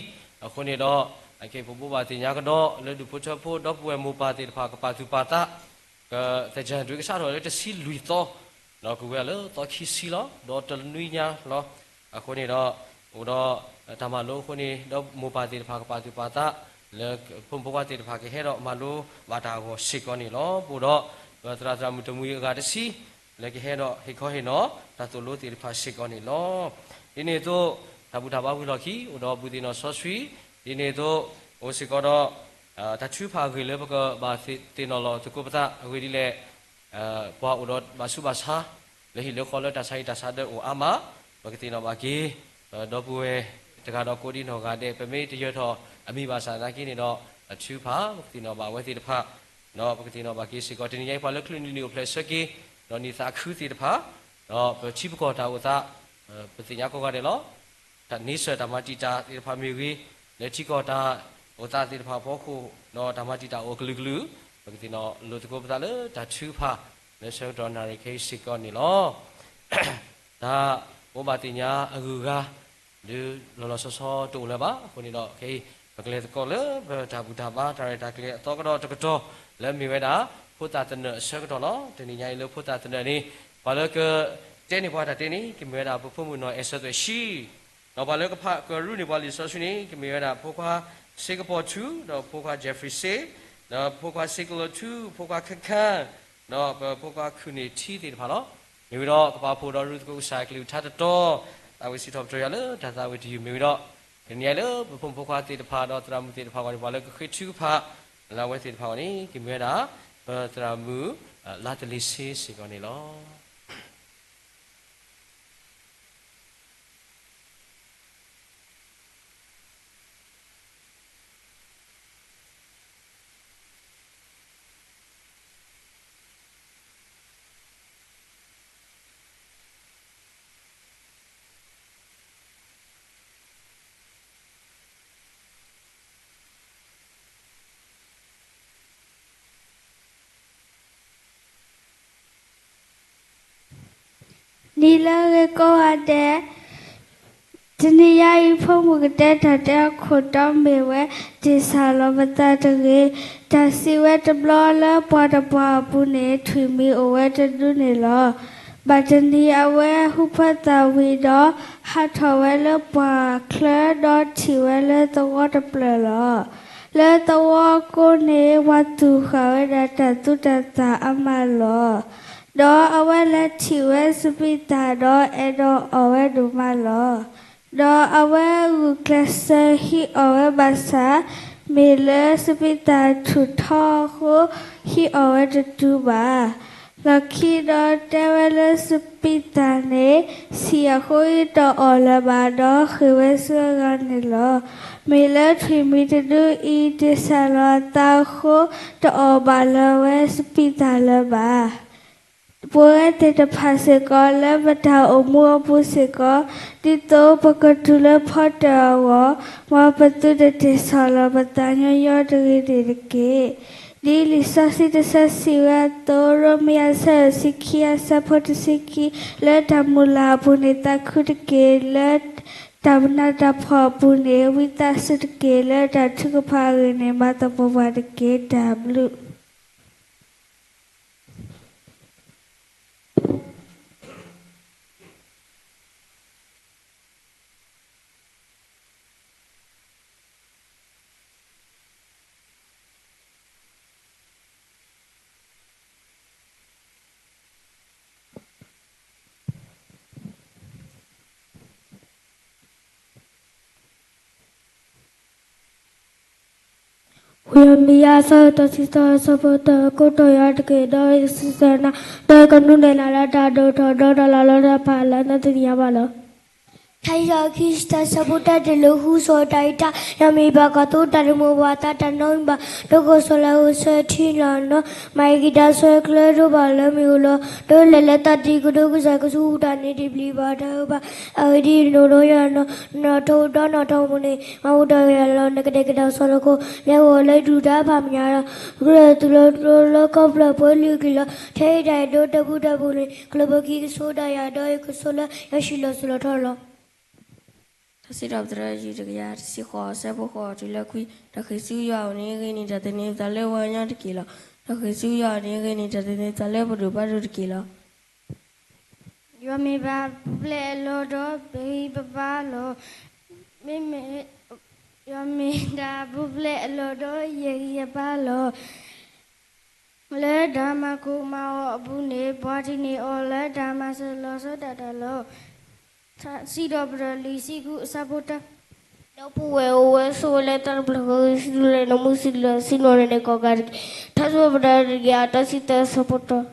အဃိန့ၣ်ဒီး ပဘိးဘၣ်သ့ၣ်ညါကဒီးလၢဒူၣ်ဖိထၢဖိ ဒီပုၢ်ဝဲၢ်မိၢ်ပၢ်သ့ၣ်တဖၣ်ကပာ်သူၣ်ပာ်သး သင်္ကြန်တွင်းကစးထီၣ်လၢတဆံလွံၢ်သီ, ဒီးကဝဲၤလၢသီခံဆံလီၤ, ဒီးတနွံညါလီၤ. အဃိန့ၣ်ဒီး အိၣ်ဒီးတၢ်မၤလိအဃိန့ၣ် ဒီးမိၢ်ပၢ်သ့ၣ်တဖၣ်ကပာ်သူၣ်ပာ်သး လၢဖိမုၣ်ဖိခွါသ့ၣ်တဖၣ်ကဟဲဒီးမၤလိဘၣ်တၢ်အဂီၢ်စ့ၢ်ကီးန့ၣ်လီၤ. ပအိၣ်ဒီး ပသရၣ်သရၣ်မုၣ်တမှံၤအဂၤတဆံ လၢကဟဲဒီးဟ့ၣ်ခီဟ့ၣ်နီၤ တၢ်သိၣ်လိသ့ၣ်တဖၣ်စ့ၢ်ကီးန့ၣ်လီၤ. ဒ်န့ၣ်အသိး တၢ်ဘူၣ်တၢ်ဘါဝံၤလီၢ်ခံ အိၣ်ဒီးဘူၣ်သ့ၣ်နီၣ်စီဆှံ, ဒ်န့ၣ်အသိး အိၣ်စ့ၢ်ကီးဒီး တၢ်ထုကဖၣ်အဂ့ၢ်လၢပကဘၣ်သ့ၣ်နီၣ်လီၤသကိးပသးအဂ့ၢ်ဒ်လဲၣ်, ပှၤအိၣ်ဒီးဘၣ်ဆူးဘၣ်ဆါ လၢဟံၣ်လၢဃီလၢတၢ်ဆါဟံၣ်တၢ်ဆါဒၢအိၣ်အါမး, ပကသ့ၣ်နီၣ်ဘၣ်က့ၤ ဒီပုၢ်ဝဲၢ်တဂၤဒီးကိးဒံနီၢ်ဂၤဒဲး ပမ့ၢ်တယၢၤထီၣ်အမံၤဘၣ်ဆၣ်သနာ်က့န့ၣ်ဒီး တၢ်ထုကဖၣ် ပကသ့ၣ်နီၣ်ဘၣ်အဝဲသ့ၣ်တဖၣ်, ဒီးပကသ့ၣ်နီၣ်ဘၣ်က့ၤစ့ၢ်ကီး တနံၤညါအံၤ ပှၤလၢကလုာ်ဒူၣ်န့ၣ်အိၣ်ဖျဲၣ်ဆၢက့ၤ ဒီးနံၣ်သးခုသ့ၣ်တဖၣ်, ဒီးပထံပကီၢ်တၢ်အိၣ်သး ပသ့ၣ်ညါကိးဂၤဒဲးလီၤ. တၢ်န့ဆၢၣ်တၢ်မၤတံာ်တာ်သ့ၣ်တဖၣ်မ့ၢ်ဂ့ၤ, လၢထံကီၢ်တၢ်အိၣ်သးသ့ၣ်တဖၣ်အဖီခိၣ် ဒီးတၢ်မၤတံာ်တာ်အိၣ်ကလုာ်ကလုာ်, ပကသ့ၣ်နီၣ်လိာ်သကိးပသးလၢတၢ်ထုကဖၣ် လၢဆၢကတီၢ်နၣ်ရံၣ်ခဲအံၤစ့ၢ်ကီးန့ၣ်လီၤ. တၢ်ဘိးဘၣ်သ့ၣ်ညါအဂုၤအဂၤ ဒုးလီၤလီၤဆီဆီတအိၣ်လၢၤဘၣ်. အဃိန့ၣ်ဒီး ခဲအံၤ ပကလဲၤသကိးလၢပတၢ်ဘူၣ်တၢ်ဘါ တၢ်ရဲၣ်တၢ်ကျဲၤအသီကဒီးတကတီၢ် လၢမ့ၢ်ဝဲဒၣ် ဖိသၣ်သနၢၣ်အဆၢကတီၢ်လီၤ. တနံၤညါအံၤလၢဖိသၣ်သနၢၣ်န့ၣ် ပှၤလၢကတဲန့ၢ်ပှၤတၢ်တဲန့ၣ် ကမ့ၢ်ဝဲဒၣ်ပဖိမုၣ်နီၢ်အဲၣ်ဆၢသွဲၣ်ဆှံ, ဒီးပှၤလၢကဖးကရူၢ်န့ၢ်ပှၤလံာ်စီဆှံန့ၣ် ကမ့ၢ်ဝဲဒၣ်ဖိခွါစ့ကပီၤထူ, ဒီးဖိခွါ Jeffrey စ့, ဒီးဖိခွါစ့ကလီၤထူ, ဖိခွါခဲခါ, ဒီးပဖိခွါခုၣ်န့ၢ်ထံသ့ၣ်တဖၣ်လီၤ. မ့ၢ်ဝံၤဒီးကပာ်ဖှိၣ်ဒီးရူၢ်သကိးကစၢ်အကလုၢ်ကထါတတီၤ, သးဝံၣ်စံးထီၣ်ပတြၢၤယွၤလၢတၢ်သးဝံၣ်တယုၢ်မ့ၢ်ဝံၤဒီး, တနံၤညါအံၤလၢပဖိမုၣ်ဖိခွါသ့ၣ်တဖၣ်ဒီးသရၣ်မုၣ်သ့ၣ်တဖၣ်အဂီၢ်န့ၣ် ပှၤလၢကဃ့ထုကဖၣ် လၢအဝဲသ့ၣ်တဖၣ်အဂီၢ်န့ၣ် ကမ့ၢ်ဝဲဒၣ် ပသရၣ်မုၣ် လါတလ့ၤဆ့စ့ၢ်ကီးန့ၣ်လီၤ. နံၤလၢအဂ့ၤကိးဂၤဒဲး, တနံၤညါအံၤ ဖိမုၣ်ကတဲတၢ်တဲအခိၣ်တီမ့ၢ်ဝဲ တ့ၢ်ဆၢလီၤပသးတဂ့ၤ. တၢ်စံးဝဲတဘျီလၢပှၤတပှၢ်အပူၤန့ၣ် ထွံၣ်မံၤအိၣ်ဝဲတဒုန့ၣ်လီၤ. ဘၣ်တနံၤအဝဲဟူဖၢသးဝံၤဒီး ဟးထီၣ်ဝဲလၢပှၢ်ချၢ ဒီးထံၣ်ဝဲလၢသဝီတဖျၢၣ်လီၤ. လၢသဝီကိးန့ၣ် ပှၤသူၣ်ဃာ်ဝဲဒၣ်တၢ်သူတၢ်သၣ်အါမးလီၤ. ဒီးအဝဲလဲၤထံၣ်ဝဲစပံးသၣ်ဒီးအဲၣ်ဒိးအီၣ်ဝဲဒိၣ်မးလီၤ. ဒီးအဝဲဂုာ်ကျဲးစၢးဟံးအီၣ်ဝဲဘၣ်ဆၣ်, မ့ၢ်လၢစပံးသၣ်ထူၣ်ထီအဃိ ဟံးအီၣ်ဝဲတတုၤဘၣ်. လီၢ်ခံဒီးတဲဝဲလၢစပံးသၣ်န့ၣ် ဆံးအဃိတအီၣ်လၢၤဘၣ်ဒီး ဃ့ၢ်ဝဲဆူအဂၤန့ၣ်လီၤ. မ့ၢ်လၢထွံၣ်မံၤတဒုအံၤ တ့ၢ်ဆၢလီၤအသးအဃိ တအီၣ်ဘၣ်လၢၤဝဲစပံးသၣ်လၢၤဘၣ်. ပဝဲသ့ၣ်တဖၣ်စ့ၢ်ကီး လၢပတၢ်အိၣ်မူအပူၤစ့ၢ်ကီး, ဒ်သိးပကတုၤလၢဖီတၢၣ်အဂီၢ်, မ်ပသုတတ့ၢ်ဆၢလီၤပသးညီညီတဂ့ၤန့ၣ်တက့ၢ်. ဒ်လံာ်စီဆှံတဆၢစံးဝဲအသိး, ရိမ့ၤအဆၢဒိၣ်တဆံခံ အဆၢဖိတဆံခံ, လၢတၢ်မုၢ်လၢ်အပူၤန့ၣ်သးခုတက့ၢ်, လၢတၢ်ပနၢ်တၢ်ဖှီၣ်အပူၤန့ၣ် ဝံသးစူၤတက့ၢ်, လၢတၢ်ထုကဖၣ်အဂ့ၢ်န့ၣ် မၤသပှၢ်ပှၢ်တက့ၢ်. တၢ်ဘျုးဝံယံးရမံယၤ အဆၢဒိၣ်တဆံသၢ အဆၢဖိတၢ, ကိးထီၣ်ယွၤတက့ၢ်, ဒီးယစံးဆၢနၤ, ဒီးယကနုာ်လီၤနၤလၢတၢ်ဒိၣ်ထီၣ်, ဒီးတၢ်လီၤလးလၢတၢ်ဖးလၢနသ့ၣ်ညါဘၣ်လီၤ. ထါစံးထီၣ်ခံဆံတၢ ဆၢဖိတၢ တုၤလၢဃု ဆှီတၢ်အံၤတၢ်, ယွၤမ့ၢ်ပှၤကွၢ်သိတၢ်တမုာ်ဘၣ် သးတၢ်နီတမံၤဘၣ်, ဒိကနၣ်စီၤလၤဧိၤဆၢထံလီၤနီၤ, မၤအံၤကဒါဆၢကျၢဒိၣ်ဘၣ်လၢမ့ၢ်အိၣ်လီၤ, ဒီးလဲၤလၢတၢ်သံကဒိကစၢ်ကဆူးတၢ်န့ၣ် တပျံၤဘၣ်တၢ်အၢဘၣ်. အဂ့ၢ်ဒ်အံၤ, နီၣ်ဒီးယွၤနီၤ, နီၣ်ထိးဒီးနီၣ်ထိးမူန့ၣ်, မၤအိၣ်ဒီးယွၤလီၤ, နကဒဲကဒါစီၤနီၢ်ခိ, လဲၤအိၣ်လၢဒူၣ်တၢ်ဖးမညါလီၤ. ကရၢၢ်သုးလီၤကျိလၢကီၢ်ဖျၢၣ်ပှဲၤလုာ်က့ၤလီၤ. ထဲအံၤတၢ်အဲၣ်ဒိးတၢ်ကူတၢ်ပူၤန့ၣ်, ကျၢၢ်ဘၢခံကဆိဒၣ်ယၤ ဒီးယကဆိလၢယွၤဟံၣ်လီၤစိၤလီၤထီလီၤ. ထါစံးထီၣ်ပတြၢၤ ယူၢ်တကယၤတဆံဃိး ဆၢဖိဃိးတုၤလၢခွံ, ဒီးဃ့ၢ်ဆူယွၤအအိၣ်န့ၣ်အဂ့ၢ်န့ၣ် တၢ်သန့ၤပသးလၢပှၤကညီတက့ၢ်လီၤ. ဒီးဃ့ၢ်ဆူယွၤအအိၣ်န့ၣ်အဂ့ၢ်န့ၣ် တၢ်သန့ၤပသးလၢပဒိၣ်ပဒိၣ်တက့ၢ်လီၤ. ယွၤမ့ၢ်ပှၤပူၤဖျဲးအလီၢ်ဒီး ပဂံၢ်ပဘါလီၤ. မ့မ့ၢ် ယွၤမ့ၢ်တၢ်ပူၤဖျဲးအလီၢ်ဒီး ယဂံၢ်ယဘါလီၤ. လၢတၢ်မၤကိၢ်မၤဂီၤအပူၤန့ၣ်, ပှၤတန့ၢ်အီၤလၢတၢ်မၤစၢၤလီၤဆီဒၣ်တၢ်လီၤ. ထါစံးထီၣ်ပတြၢၤ လွံၢ်ဆံဃု အဆၢဖိတၢ, ဒီပုၢ်ဝဲၢ်အိၣ်ဝဲဆိးဝဲလၢတၢ်တဖျၢၣ်ဃီ, ဂံၢ်ဆူၣ်လၢနမူဆံးလၢနဆံးနီၣ်န့ၣ်ကိးဂၤတက့ၢ်. ထါစံးထီၣ်ပတြၢၤ တကယၤတဆံသၢ အဆၢဖိတၢ.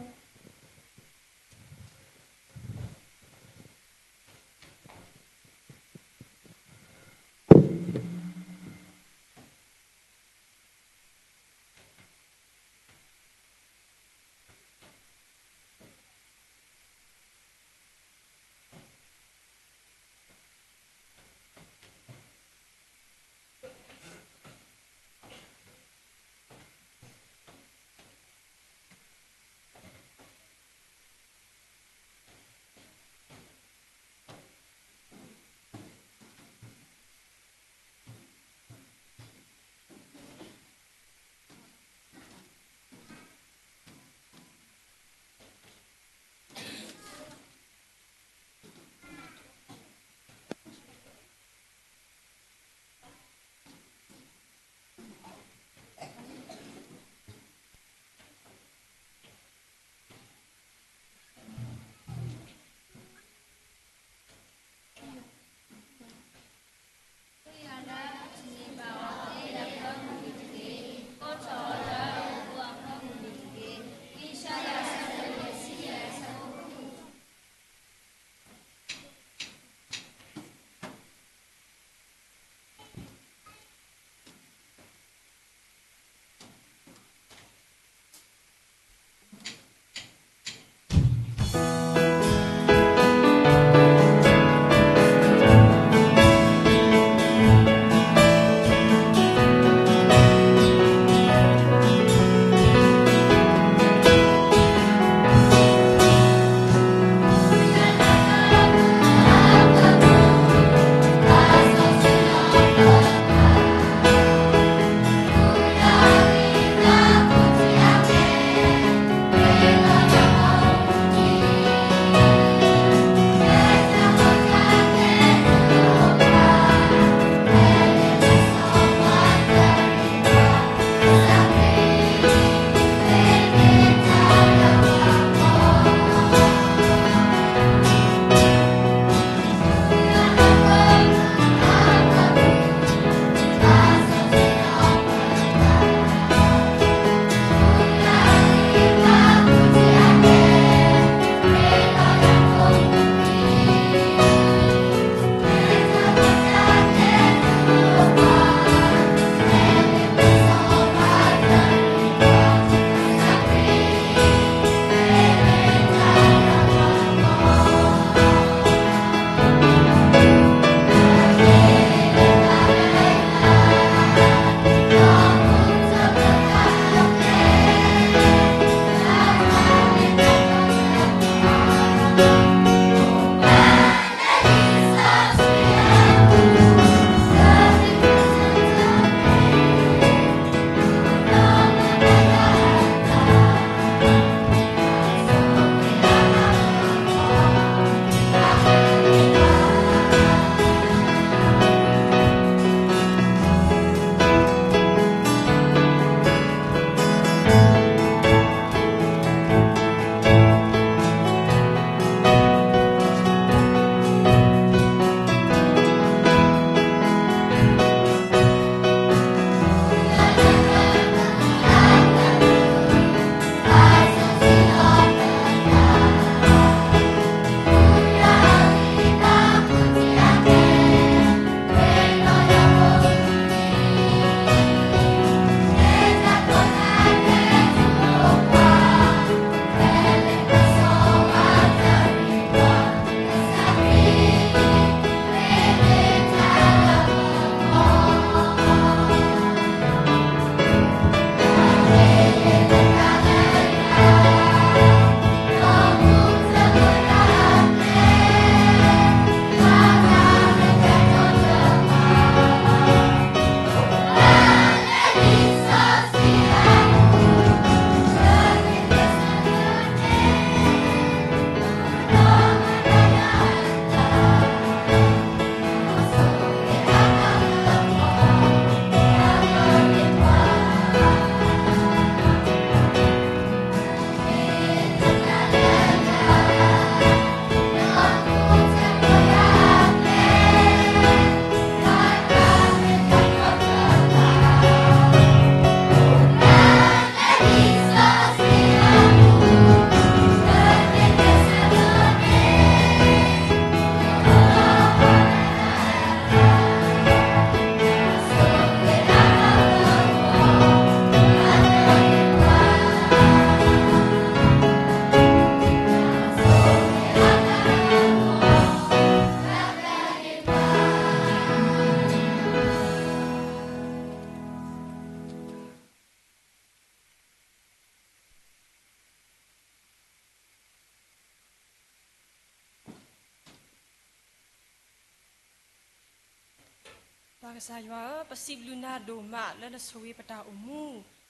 ပၢ်ကစၢ်ယွၤဧၢ, ပစံးဘျုးနၤဒိၣ်မးလၢနဆိၣ်ဂ့ၤပတၢ်အိၣ်မူ,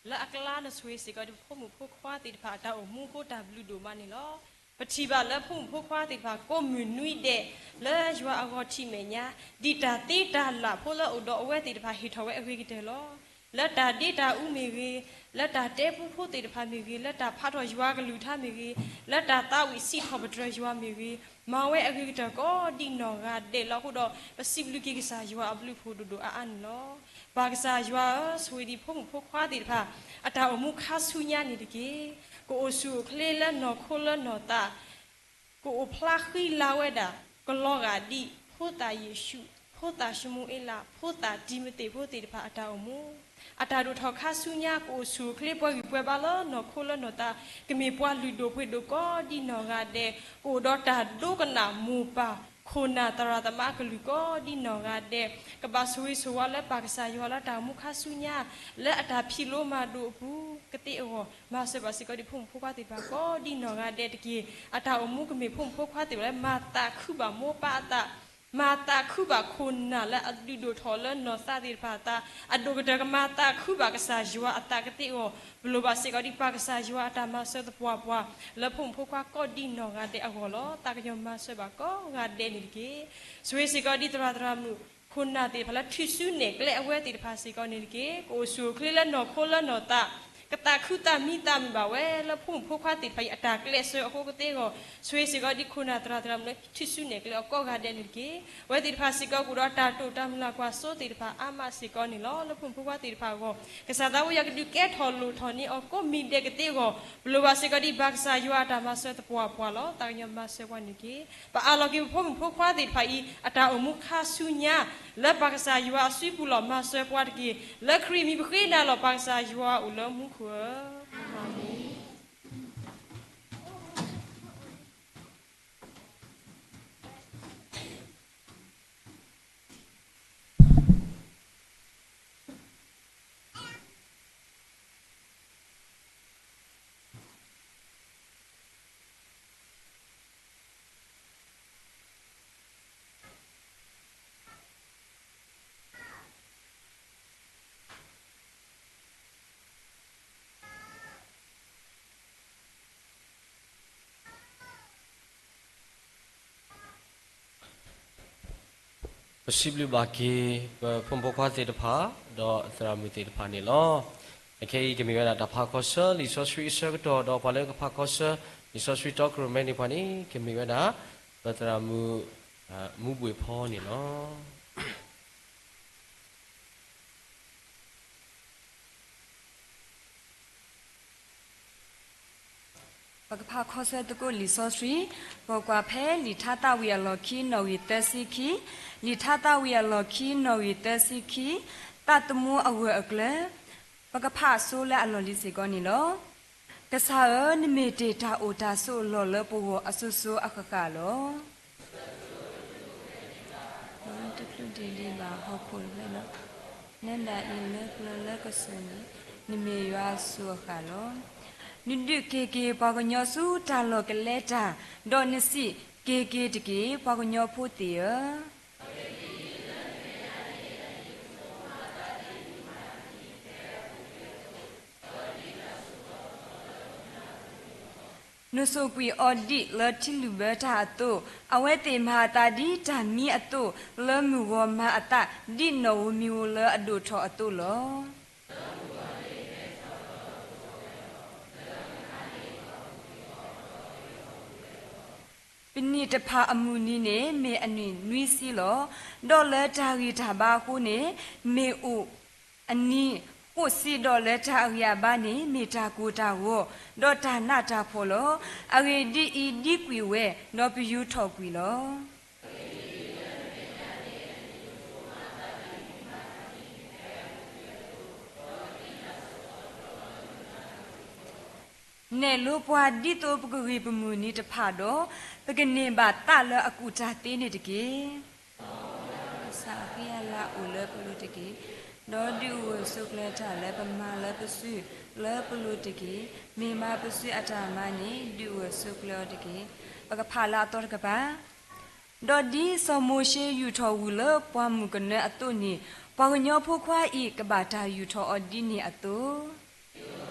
လၢအကျါနဆိၣ်ဂ့ၤစ့ၢ်ကီးဒ်ပဖိမုၣ်ဖိခွါသ့ၣ်တဖၣ်အတၢ်အိၣ်မူအဃိ တၢ်ဘျုးဒိၣ်မးန့ၣ်လီၤ. ပထံၣ်ဘၣ်လၢဖိမုၣ်ဖိခွါသ့ၣ်တဖၣ်ကိးမုၢ်နွံဒဲး လၢယွၤအဂီၢ်ထံးမဲာ်ညါ, ဒ်တၢ်သ့တၢ်လၢ်ဖိလၢအိၣ်ဒီးအဝဲသ့ၣ်တဖၣ်ဟ့ၣ်ထီၣ်ဝဲအဂ့ၤကတၢၢ်လီၤ. လၢတၢ်ဒ့တၢ်အူမ့ၢ်ဂ့ၤ, လၢတၢ်တဲပူဖိသ့ၣ်တဖၣ်မ့ၢ်ဂ့ၤ, လၢတၢ်ဖးထီၣ်ယွၤကလုၢ်ကထါမ့ၢ်ဂ့ၤ, လၢတၢ်သးဝံၣ်စံးထီၣ်ပတြၢၤယွၤမ့ၢ်ဂ့ၤ, မၤဝဲအဂ့ၤကတၢၢ်ကိးဒ်နီၢ်ဂၤဒဲးလီၤ. အဃိဒီး ပစံးဘျုးက့ၤကစၢ်ယွၤအဘျုးအဖှိၣ်ဒိၣ်ဒိၣ်အါအါန့ၣ်လီၤ. ပၢ်ကစၢ်ယွၤဧၢ, ဆိၣ်ဂ့ၤဒ်ဖိမုၣ်ဖိခွါသ့ၣ်တဖၣ် အတၢ်အိၣ်မူခါဆူညါန့ၣ်တက့ၢ်. ကအိၣ်ဆူၣ်အိၣ်ချ့လၢနီၢ်ခိလၢနီၢ်သး ကအိၣ်ဖျါဃံလၤဝဲဒၣ် ကလီၤဂာ်ဒ် ဖိသၣ်ယ့ၣ်ၡူး, ဖိသၣ်ၡမူၤအ့လး, ဖိသၣ်တံၤမသ့းဖိသ့ၣ်တဖၣ်အတၢ်အိၣ်မူ, အတၢ်ဒိၣ်ထီၣ်ခါဆူညါ ကအိၣ်ဆူၣ်အိၣ်ချ့ပှဲၤဂံၢ်ပှဲၤဘါလၢနီၢ်ခိလၢနီၢ်သး, ကမ့ၢ်ပှၤလုၢ်ဒိၣ်ပှ့ၤဒိၣ်ကိးဒ်နီၢ်ဂၤဒဲး, ကအိၣ်ဒီးတၢ်ဒိကနၣ်မိၢ်ပၢ်ခိၣ်နၢ်သရၣ်သမါကလုၢ်ကိးဒ်နီၢ်ဂၤဒဲး, ကဘၣ်ဆိၣ်ဂ့ၤဆိၣ်ဝါလၢပၢ်ကစၢ်ယွၤလၢတၢ်အိၣ်မူခါဆူညါ, လၢအတၢ်ဖံးလိမၤဒိးအပူၤကသ့အဂီၢ် မၤစၢၤဘၣ်စ့ၢ်ကီးဒ်ဖိမုၣ်ဖိခွါသ့ၣ်တဖၣ်ကိးဒ်နီၢ်ဂၤဒဲးတက့ၢ်. အတၢ်အိၣ်မူကမ့ၢ်ဖိမုၣ်ဖိခွါသ့ၣ်တဖၣ်လၢမၤသးခုဘၣ်မိၢ်ပၢ်အသး, မၤသးခုဘၣ်ခိၣ်နၢ်လၢအဒုးဒိၣ်ထီၣ်လၢနီၢ်သးသ့ၣ်တဖၣ်အသး, အဒိၣ်ကတၢၢ်ကမၤသးခုဘၣ်ကစၢ်ယွၤအသးကသ့အဂီၢ်, ပလိၣ်ဘၣ်စ့ၢ်ကီးဒ်ပၢ်ကစၢ်ယွၤအတၢ်မၤစၢၤသပှၢ်ပှၢ် လၢဖိမုၣ်ဖိခွါကိးဒ်နီၢ်ဂၤဒဲးအဂီၢ်လီၤ. သးကညီၤမၤစၢၤဘၣ်ကိးဂၤဒဲးန့ၣ်တက့ၢ်. ဆိၣ်ဂ့ၤစ့ၢ်ကီးဒ်သရၣ်သရၣ်မုၣ် ခိၣ်နၢ်သ့ၣ်တဖၣ်လၢထူၣ်စုနဲၣ်ကျဲအဝဲသ့ၣ်တဖၣ်စ့ၢ်ကီးန့ၣ်တက့ၢ်. ကအိၣ်ဆူၣ်အိၣ်ချ့လၢနီၢ်ခိလၢနီၢ်သး, ကသးခုသးမံသးမုာ်ဘၣ်ဝဲလၢဖိမုၣ်ဖိခွါသ့ၣ်တဖၣ်အံၤအတၢ်ကျဲးစၢးအဃိကသ့အဂီၢ်, ဆိၣ်ဂ့ၤစ့ၢ်ကီးဒ်ခိၣ်နၢ်သရၣ်သရၣ်မုၣ်လၢထူၣ်စုနဲၣ်ကျဲအီၤကိးဂၤဒဲးန့ၣ်တက့ၢ်. အဝဲသ့ၣ်တဖၣ်စ့ၢ်ကီးကအိၣ်ဒီးတၢ်တိာ်တၢ်မုၢ်လၢ်ကွၢ်စိသ့ၣ်တဖၣ်အါမးစ့ၢ်ကီးန့ၣ်လီၤ. လၢဖိမုၣ်ဖိခွါသ့ၣ်တဖၣ်အဂီၢ်, ကစၢ်သးဝံယၤကဒုးကဲထီၣ်လိၣ်ထီၣ်န့ၢ်အီၤကိးမံၤဒဲးကသ့အဂီၢ်, ပလိၣ်ဘၣ်စ့ၢ်ကီးဒ်ပၢ်ကစၢ်ယွၤအတၢ်မၤစၢၤသပှၢ်ပှၢ်လီၤ. သးကညီၤမၤစၢၤပှၤန့ၣ်တက့ၢ်. ပအၢၣ်လီၤက့ၤပဖိမုၣ်ဖိခွါသ့ၣ်တဖၣ်အံၤ အတၢ်အိၣ်မူခါဆူညါ လၢပၢ်ကစၢ်ယွၤအစုပူၤလီၤ. မၤစၢၤပှၤတက့ၢ်. လၢခရံာ်အမံၤပဃ့နၤလီၤ. ပၢ်ကစၢ်ယွၤအိၣ်လၢမူခိၣ်ဧၢ. ပစံးဘျုးဘၣ်က့ၤ ပဖိမုၣ်ဖိခွါသ့ၣ်တဖၣ် ဒီးသရၣ်မုၣ်သ့ၣ်တဖၣ်န့ၣ်လီၤ. အခဲအံၤကမ့ၢ်ဝဲဒၣ်တၢ်ဖးခီဆၢလံာ်စီဆှံအဆၢကတီၢ် ဒီးပှၤလၢကဖးခီဆၢ လံာ်စီဆှံတီကရၢၢ်မဲန့ၣ်ပှၤန့ၣ် ကမ့ၢ်ဝဲဒၣ် ပသရၣ်မုၣ် မူဘှ့ၣ်ဖီန့ၣ်လီၤ. ပကဖးခီဆၢသကိးလံာ်စီဆှံ, ပကွၢ်ဖဲလံာ်ထါသးဝံၣ်အလီၢ်ခံနီၣ်ဂံၢ်သၢဆံခံ, လံာ်ထါသးဝံၣ်အလီၢ်ခံနီၣ်ဂံၢ်သၢဆံခံ, သးသမူအဂၢၢ်အကျၢၤ, ပကဖးအဆိလၢအလီၢ်လံၤစ့ၢ်ကီးန့ၣ်လီၤ. ကစၢ်ဧၢ, နမ့ၢ်တ့ၢ်တၢ်အိၣ်တၢ်ဆိးအလီၢ်လၢပဂီၢ်အစိၤစိၤအဃၣ်ဃၣ်လီၤ. တချုးတ့ၢ်ဒံးဘၣ်ဟီၣ်ခိၣ်တဖျၢၣ်လီၤ. နဒၣ်အံၤလၢပျၢၤလၢကစၢၢ်န့ၣ်, နမ့ၢ်ယွၤအစိၤအဃၣ်လီၤ. နဒုးက့ၤက့ၤပှၤကညီဆူတၢ်လီၢ်ကလဲၤတၢ်, ဒီးနစံး, က့ၤက့ၤတက့ၢ် ပှၤကညီဖိသ့ၣ်ဧၢ. နစိာ်ကွံာ်အီၤဒ်လၢထံလုၢ်ဘၢတၢ်အသိး, အဝဲသ့ၣ်မၤအသးဒ်တၢ်မံအသိး, လၢမုၢ်ဂီၤမၤအသး, ဒ်နီၣ်ဧိၤမံၤဧိၤလၢအဒိၣ်ထီၣ်အသိးလီၤ. ပနံၣ်တဖၣ်အမုၢ်နံၤန့ၣ် မ့ၢ်အနံၣ်နွံဆံလီၤ. ဒီးလၢတၢ်ဂံၢ်တၢ်ဘါအဃိန့ၣ် မ့ၢ်အိၣ်အနံၤဃိးဆံ, ဒီးလၢတၢ်အဂံၢ်အဘါန့ၣ် မ့ၢ်တၢ်ကိၢ်တၢ်ဂီၤ, ဒီးတၢ်နးတၢ်ဖှီၣ်လီၤ. အဂ့ၢ်ဒ်အံၤ, ဒံကွံာ်ဝဲ, ဒီးပယူၤထီၣ်ကွံာ်လီၤ. နဲၣ်လိပှၤဒ်သိးပကဂံၢ်ပမုၢ်နံၤတဖၣ်ဒီး, ပကန့ၢ်ဘၣ်သးလၢအကူၣ်တၢ်သ့န့ၣ်တက့ၢ်. ကစၢ်အဃံအလၤအိၣ်လၢပလိၤတက့ၢ်. ဒီးဒုးအိၣ်ဂၢၢ်ဆိးကျၢၤတၢ်လၢပမၤလၢပစု, လၢပလိၤတက့ၢ်. မ့ၢ်မၤပစုအတၢ်မၤန့ၣ် ဒုးအိၣ်ဂၢၢ်ဆိးကျၢၤအီၤတက့ၢ်. ပကဖးလၢအသီတကပၤ ဒီးဒ်စီၤမိၤၡ့ယူာ်ထီၣ်ဝံၤလၢပှၢ်မုၢ်ကနၢအသိးန့ၣ်, ပှၤကညီဖိခွါအံၤ ကဘၣ်တၢ်ယူာ်ထီၣ်အီၤဒ်န့ၣ်အသိး,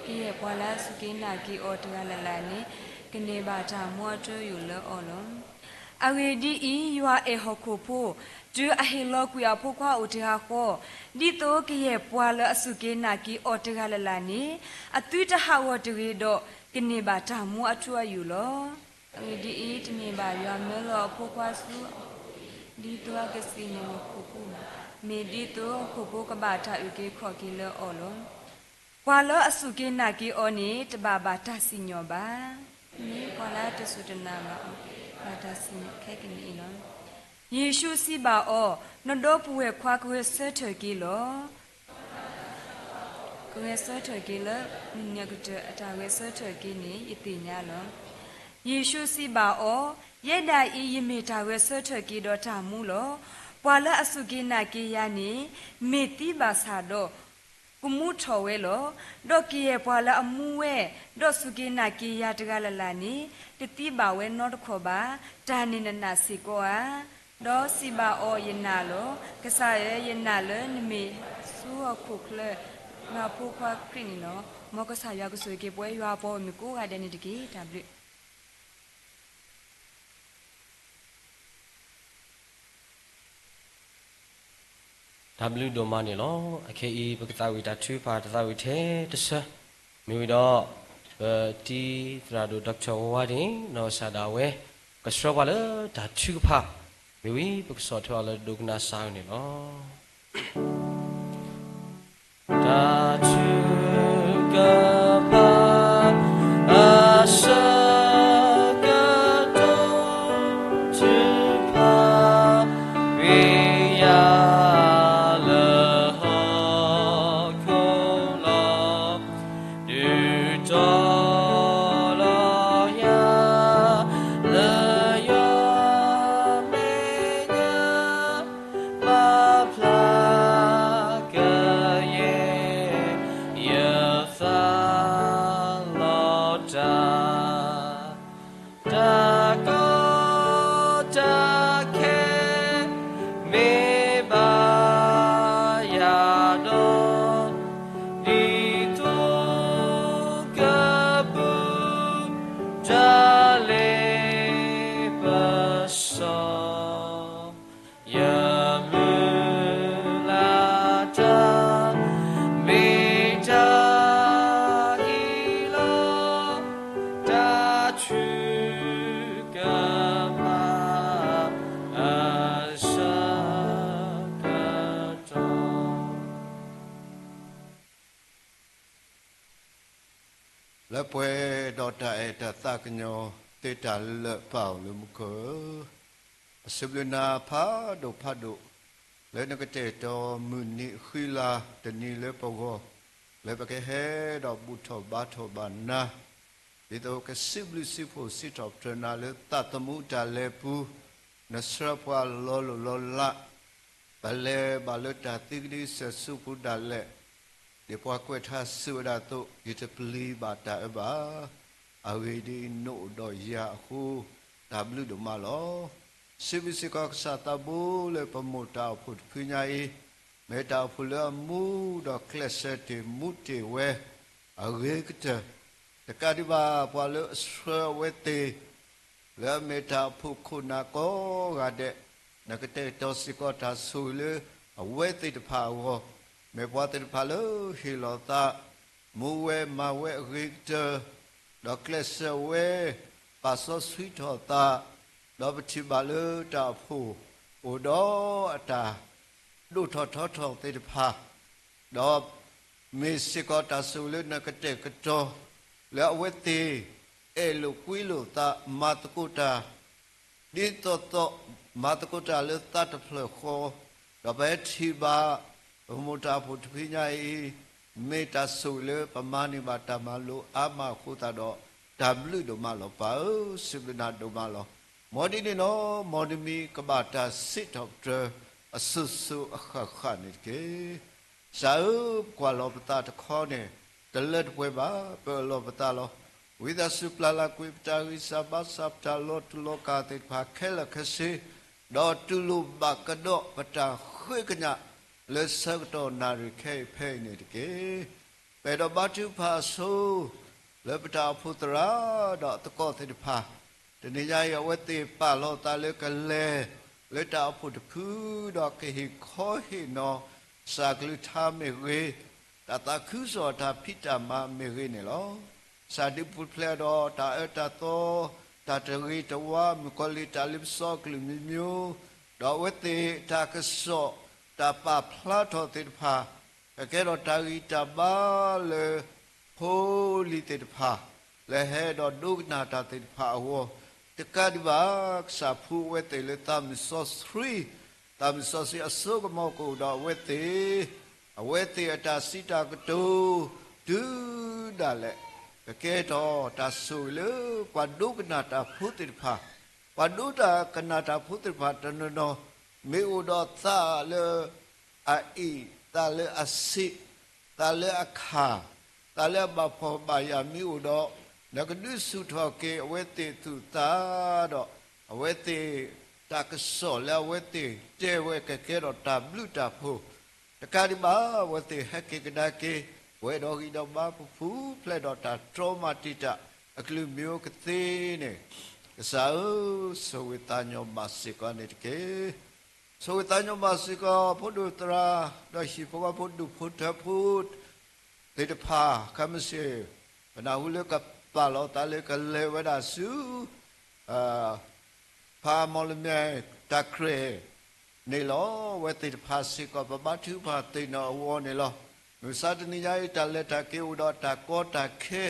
ကယဲၢ်ပှၤလၢအစူၢ်က့ၤနာ်က့ၤအီၤတဂၤလၢ်လၢ်န့ၣ် ကန့ၢ်ဘၣ်တၢ်မူအထူအယိာ်လၢအီၤလီၤ. အဂ့ၢ်ဒ်အံၤ, ယွၤအဲၣ်ဟီၣ်ခိၣ်ဖိ, တုၤအဟ့ၣ်လီၤကွံာ်အဖိခွါအိၣ်တဂၤဃီ, ဒ်သိးကယဲၢ်ပှၤလၢအစူၢ်က့ၤနာ်က့ၤအီၤတဂၤလၢ်လၢ်န့ၣ် အသုတဟးဂီၤတဂ့ၤဒီး ကန့ၢ်ဘၣ်တၢ်မူအထူအယိာ်လီၤ. အဂ့ၢ်ဒ်အံၤ, တမ့ၢ်ဘၣ်ယွၤမၢလီၤအဖိခွါဆူအအိၣ် ဒ်သိးအကစံၣ်န့ၢ်ဟီၣ်ခိၣ်ဖိဘၣ်. မ့ၢ်ဒ်သိးဟီၣ်ခိၣ်ဖိကဘၣ်တၢ်အုၣ်က့ၤခီၣ်က့ၤလၢအီၤလီၤ. ပှၤလၢအစူၢ်က့ၤနာ်က့ၤအီၤန့ၣ် တဘၣ်ဘၣ်တၢ်စံၣ်ညီၣ်ဘၣ်. မ့ၢ်ပှၤလၢအတစူၢ်တနာ်ဘၣ်အီၤ ဘၣ်တၢ်စံၣ်ညီၣ်ခဲကနံၣ်အံၤလီၤ. ယ့ၣ်ၡူးစံးဘၣ်အီၤ, နဒီပုၢ်ဝဲၢ်ခွါကဂဲၤဆၢထၢၣ်က့ၤလီၤ. ကဂဲၤဆၢထၢၣ်က့ၤလၢ မုၢ်နံၤကတၢၢ်အတၢ်ဂဲၤဆၢထၢၣ်က့ၤန့ၣ် ယသ့ၣ်ညါလီၤ. ယ့ၣ်ၡူးစံးဘၣ်အီၤ, ယဲဒၣ်အံၤ ယမ့ၢ်တၢ်ဂဲၤဆၢထၢၣ်က့ၤဒီးတၢ်မူလီၤ. ပှၤလၢအစူၢ်က့ၤနာ်က့ၤယၤန့ၣ် မ့ၢ်သံဘၣ်ဆၣ်ဒီး ကမူထီၣ်ဝဲလီၤ. ဒီးကယဲၢ်ပှၤလၢအမူဝဲ ဒီးစူၢ်က့ၤနာ်က့ၤယၤတဂၤလၢ်လၢ်န့ၣ် တသံဘၣ်ဝဲနီတခီၣ်ဘၣ်. တၢ်န့ၣ်နနာ်စ့ၢ်ကီးဧါ. ဒီးစံးဘၣ်အီၤ, ယနာ်လီၤ. ကစၢ်ဧၢ, ယနာ်လၢနမ့ၢ်ဟဲဆူဟီၣ်ခိၣ်ချၢ ယွၤဖိခွါခရံာ်န့ၣ်လီၤ. မ်ကစၢ်ယွၤကဆိၣ်ဂ့ၤက့ၤပဝဲယွၤအပှၤဂီၢ်မုၢ်ကိးဂၤဒဲးန့ၣ်တက့ၢ်. တၢ်ဘျုး တၢ်ဘျုးဒိၣ်မးန့ၣ်လီၤ. အခဲအံၤ ပကသးဝံၣ်တၢ်ထုကဖၣ်တၢ်သးဝံၣ်ထဲတဆၢ, မ့ၢ်ဝံၤဒီး ပတံၤသရၣ်ဒိၣ် Doctor ဝါဝါဒ့ၣ် နီၢ်ကစၢ်ဒၣ်ဝဲ ကဆှၢပှၤလၢတၢ်ထုကဖၣ်, မ့ၢ်ဝံၤ ပကဆီၣ်ထွဲအီၤလၢဒိကနၣ်စၢ်န့ၣ်လီၤ. တၢ်ထုကဖၣ် အဆၢကတီၢ် ထုကဖၣ် ဝံယၤလၢဟီၣ်ခိၣ်လီၤ. ဒုးတီၤလီၤယၤ လၢယွၤမဲာ်ညါ မၤဖျါကယဲၢ် ယသးလီၤတၢ်, တၢ်ကီတၢ်ခဲ မ့ၢ်ဘၣ်ယၤဒီး ဒ်သိးကပူၤ တၢ်လ့ပစီ ယမုၢ်လၢ်တၢ် မ့ၢ်တၢ်အံၤလီၤ. တၢ်ထုကဖၣ် အဆၢကတီၢ် လၢပှဲၤဒီးတၢ်အဲၣ်တၢ်သးကညီၤသ့တၢ်လၢာ် ပၢ်အိၣ်လၢမူခိၣ်ဧၢ, ပစံးဘျုးနၤဖးဒိၣ်ဖးဒိၣ် လၢနကတဲာ်ကတီၤမုၢ်နံၤဃံလၤတနံၤလၢပဂီၢ်, လၢပကဟဲဒီးဘူၣ်ထီၣ်ဘါထီၣ်ဘၣ်နၤ, ဒ်သိးကစံးဘျုးစံးဖှိၣ်စံးထီၣ်ပတြၢၤနၤလၢသးသမူတၢ်လဲၤပူၤ, နဆှၢပှၤလီၤလိၢ်လီၤလး ပလဲၤဘၣ်လၢတၢ်သံကဒံစၢၤဆူပူၤဒၣ်လဲာ်, ဒ်ပှၤကွဲးထါစံးဝဲဒၣ်အသိး ယတပျံၤဘၣ်တၢ်အၢဘၣ်. အဂ့ၢ်ဒ်အံၤ, နအိၣ်ဒီးယၤအဃိ တၢ်ဘျုးဒိၣ်မးလီၤ. စံးဘျုးစ့ၢ်ကီးကစၢ်သးဘိလၢပမိၢ်တၢ်အိၣ်ဖှိၣ်တဖုညါအံၤ, မ့ၢ်တၢ်အိၣ်ဖှိၣ်လၢအမူဒီးကျဲးစၢးတ့ၢ်မူတ့ၢ်ဝဲ အဂ့ၤကတၢၢ်, တကးဒံးဘၣ်ပှၤလၢအဆှၢအဝဲသ့ၣ် လၢအမ့ၢ်တၢ်အိၣ်ဖှိၣ်ခိၣ်နၢ်ကိးဂၤဒဲး, နကတဲာ်ကတီၤစ့ၢ်ကီးတၢ်ဆိၣ်ဂ့ၤလၢအဝဲသ့ၣ်တဖၣ်အဂီၢ်, မ့ၢ်ပှၤသ့ၣ်တဖၣ်လၢဟ့ၣ်လီၤသး, မူဝဲမၤဝဲအဂ့ၤကတၢၢ်, ဒီးကျဲးစၢးဝဲ, ပာ်စီဆှံထီၣ်သး, ဒီးပထံၣ်ဘၣ်လၢတၢ်အိၣ်ဖှိၣ်အိၣ်ဒီးအတၢ် ဒိၣ်ထီၣ်ထီထီၣ်သ့ၣ်တဖၣ်, ဒီးမ့ၢ်စ့ၢ်ကီးတၢ်ဆိၣ်ဂ့ၤလၢနကတဲာ်ကတီၤ လၢအဝဲသ့ၣ် အဲၣ်လိာ်ကွံလိာ်သး မၤသကိးတၢ် ဒ်သိးသိး မၤသကိးတၢ်လၢသးတဖျၢၣ်ဃီ, ဒီးပဟဲထံၣ်ဘၣ် ပမိၢ်တၢ်အိၣ်ဖှိၣ်တဖုညါအံၤ မ့ၢ်တၢ်ဆိၣ်ဂ့ၤလၢပမၤန့ၢ်ဘၣ်တၢ်မၤလိာ်အါမးအဃိသတးဒီး တၢ်ဘျုးဒိၣ်မးလီၤပၢ်ဧၢ, စံးဘျုးနၤဒိၣ်မးလီၤ. မ်ဒ်န့ၣ်လီၤ, မ်တမံၤကဘၣ်တၢ်စံးထီၣ်ပတြၢၤ အစိၤစိၤအဃၣ်ဃၣ်န့ၣ်တက့ၢ်. ကစၢ်ဧၢ, ပကွၢ်လီၤပသးတခီန့ၣ် တလၢတပှဲၤဘၣ်, ပအၢၣ်လီၤပသးလီၤ. ဝံသးစူၤပျၢ်လၢကွံာ်ပတၢ်ဂံၢ်စၢ်ဘါစၢ် ပတၢ်လီၤတူာ်လီၤကာ်သ့ၣ်တဖၣ်ခဲလၢာ်ခဲဆ့, ဒီးတူၢ်လိာ်ဘၣ်ကဒီးပတၢ်ဃ့ကညး လၢဆၢကတီၢ်နၣ်ရံၣ်ခဲအံၤဖဲအံၤန့ၣ်တက့ၢ်. ပအဲၣ်ဒိးဘါထုကဖၣ်အဆိ လၢပတၢ်အိၣ်ဖှိၣ်သရၣ်ဒီးအသကိးသ့ၣ်တဖၣ်, တနံၤညါအံၤ အဝဲသ့ၣ်ပာ်လီၤသးလၢကလဲၤ လၢတၢ်အိၣ်ဖှိၣ်တဖု ဒီးကဟ့ၣ်ခီဟ့ၣ်နီၤ ကစၢ်ကလုၢ်ကထါမ့ၢ်ဂ့ၤ, တၢ်သးခုကစီၣ်တၢ်ဖံးတၢ်မၤမ့ၢ်ဂ့ၤန့ၣ်လီၤ. ကစၢ်ဒုးပူၤဖျဲးဒီးတၢ်အၢတၢ်သီ, တၢ်တဂ့ၤတဝါ, မုၣ်ကီၤလံၢ်တၢ်လ့ပစီအကလုာ်မံၤမံၤ, ဒီးအဝဲသ့ၣ်တၢ်ကစီၣ်, တၢ်ပာ်ဖျါထီၣ်သ့ၣ်တဖၣ်, ကကဲထီၣ်တၢ်ဂံၢ်တၢ်ဘါလၢ ဖိလံၤသ့ၣ်တဖၣ်, လၢဟဲဒီးဒိကနၣ်တၢ်သ့ၣ်တဖၣ်အဂီၢ်, တကးဒံးဘၣ် ကစၢ်ဖှူအဝဲသ့ၣ်လၢသးမုၢ်စီဆှံ, သးမုၢ်စီဆှံအစိကမီၤကအိၣ်ဒီးအဝဲသ့ၣ်, အဝဲသ့ၣ်အတၢ်စံးတၢ်ကတိၤ တုၤဒၣ်လဲာ် ကကဲထီၣ်တၢ်ဆိၣ်ဂ့ၤလၢ ပှၤဒိကနၣ်တၢ်ဖိသ့ၣ်တဖၣ်, ပှၤဒိကနၣ်တၢ်ဖိသ့ၣ်တဖၣ်တနီၤနီၤ မ့ၢ်အိၣ်ဒီးသးလၢ အအံၣ်, သးလၢအဆံး, သးလၢအခၣ်, သးလၢအဘၣ်ဖှီၣ်ဘၣ်ယာ်မ့ၢ်အိၣ်ဒီး, နကဒုးဆူၣ်ထီၣ်က့ၤအဝဲသ့ၣ်သူၣ်သးဒီး, အဝဲသ့ၣ်တၢ်ကစီၣ်လၢအဝဲသ့ၣ်တဲဝဲကကဲထီၣ်တၢ်ဘျုးတၢ်ဖှိၣ်, တကးဒံးဘၣ် အဝဲသ့ၣ်ဟဲက့ၤကဒါက့ၤ ပှဲၤဒီးဂံၢ်ဒီးဘါပူၤဖုဖျဲးဒီးတၢ်တြီမၤတံာ်တာ် အကလုၢ်မံၤအိၣ်ကသ့န့ၣ်, ကစၢ်ဧၢ, ဆိၣ်ဂ့ၤသးညီဘၣ်စ့ၢ်ကီးန့ၣ်တက့ၢ်. ဆိၣ်ဂ့ၤသးညီဘၣ်စ့ၢ်ကီး ဖိဒိၣ်သရၣ်, ဒီးဟံၣ်ဖိဃီဖိဒူၣ်ဖိထၢဖိ သ့ၣ်တဖၣ်, ခဲမုၢ်ဆ့ၣ်, ပနၢ်ဟူလၢကပာ်လီၤသးလၢကလဲၤဝဲဒၣ်ဆူ ဖးမီၣ်လမၠဲၣ်တၢ်ကြဲၢ်န့ၣ်လီၤ. အဝဲသ့ၣ်တဖၣ်စ့ၢ်ကီး ပဘါထုကဖၣ်သ့ၣ်နီၣ်အဂီၢ်န့ၣ်လီၤ. မုၢ်မဆါတနံၤညါအံၤ တၢ်လဲၤတၢ်က့ၤအိၣ်ဒီးတၢ်ကီတၢ်ခဲ,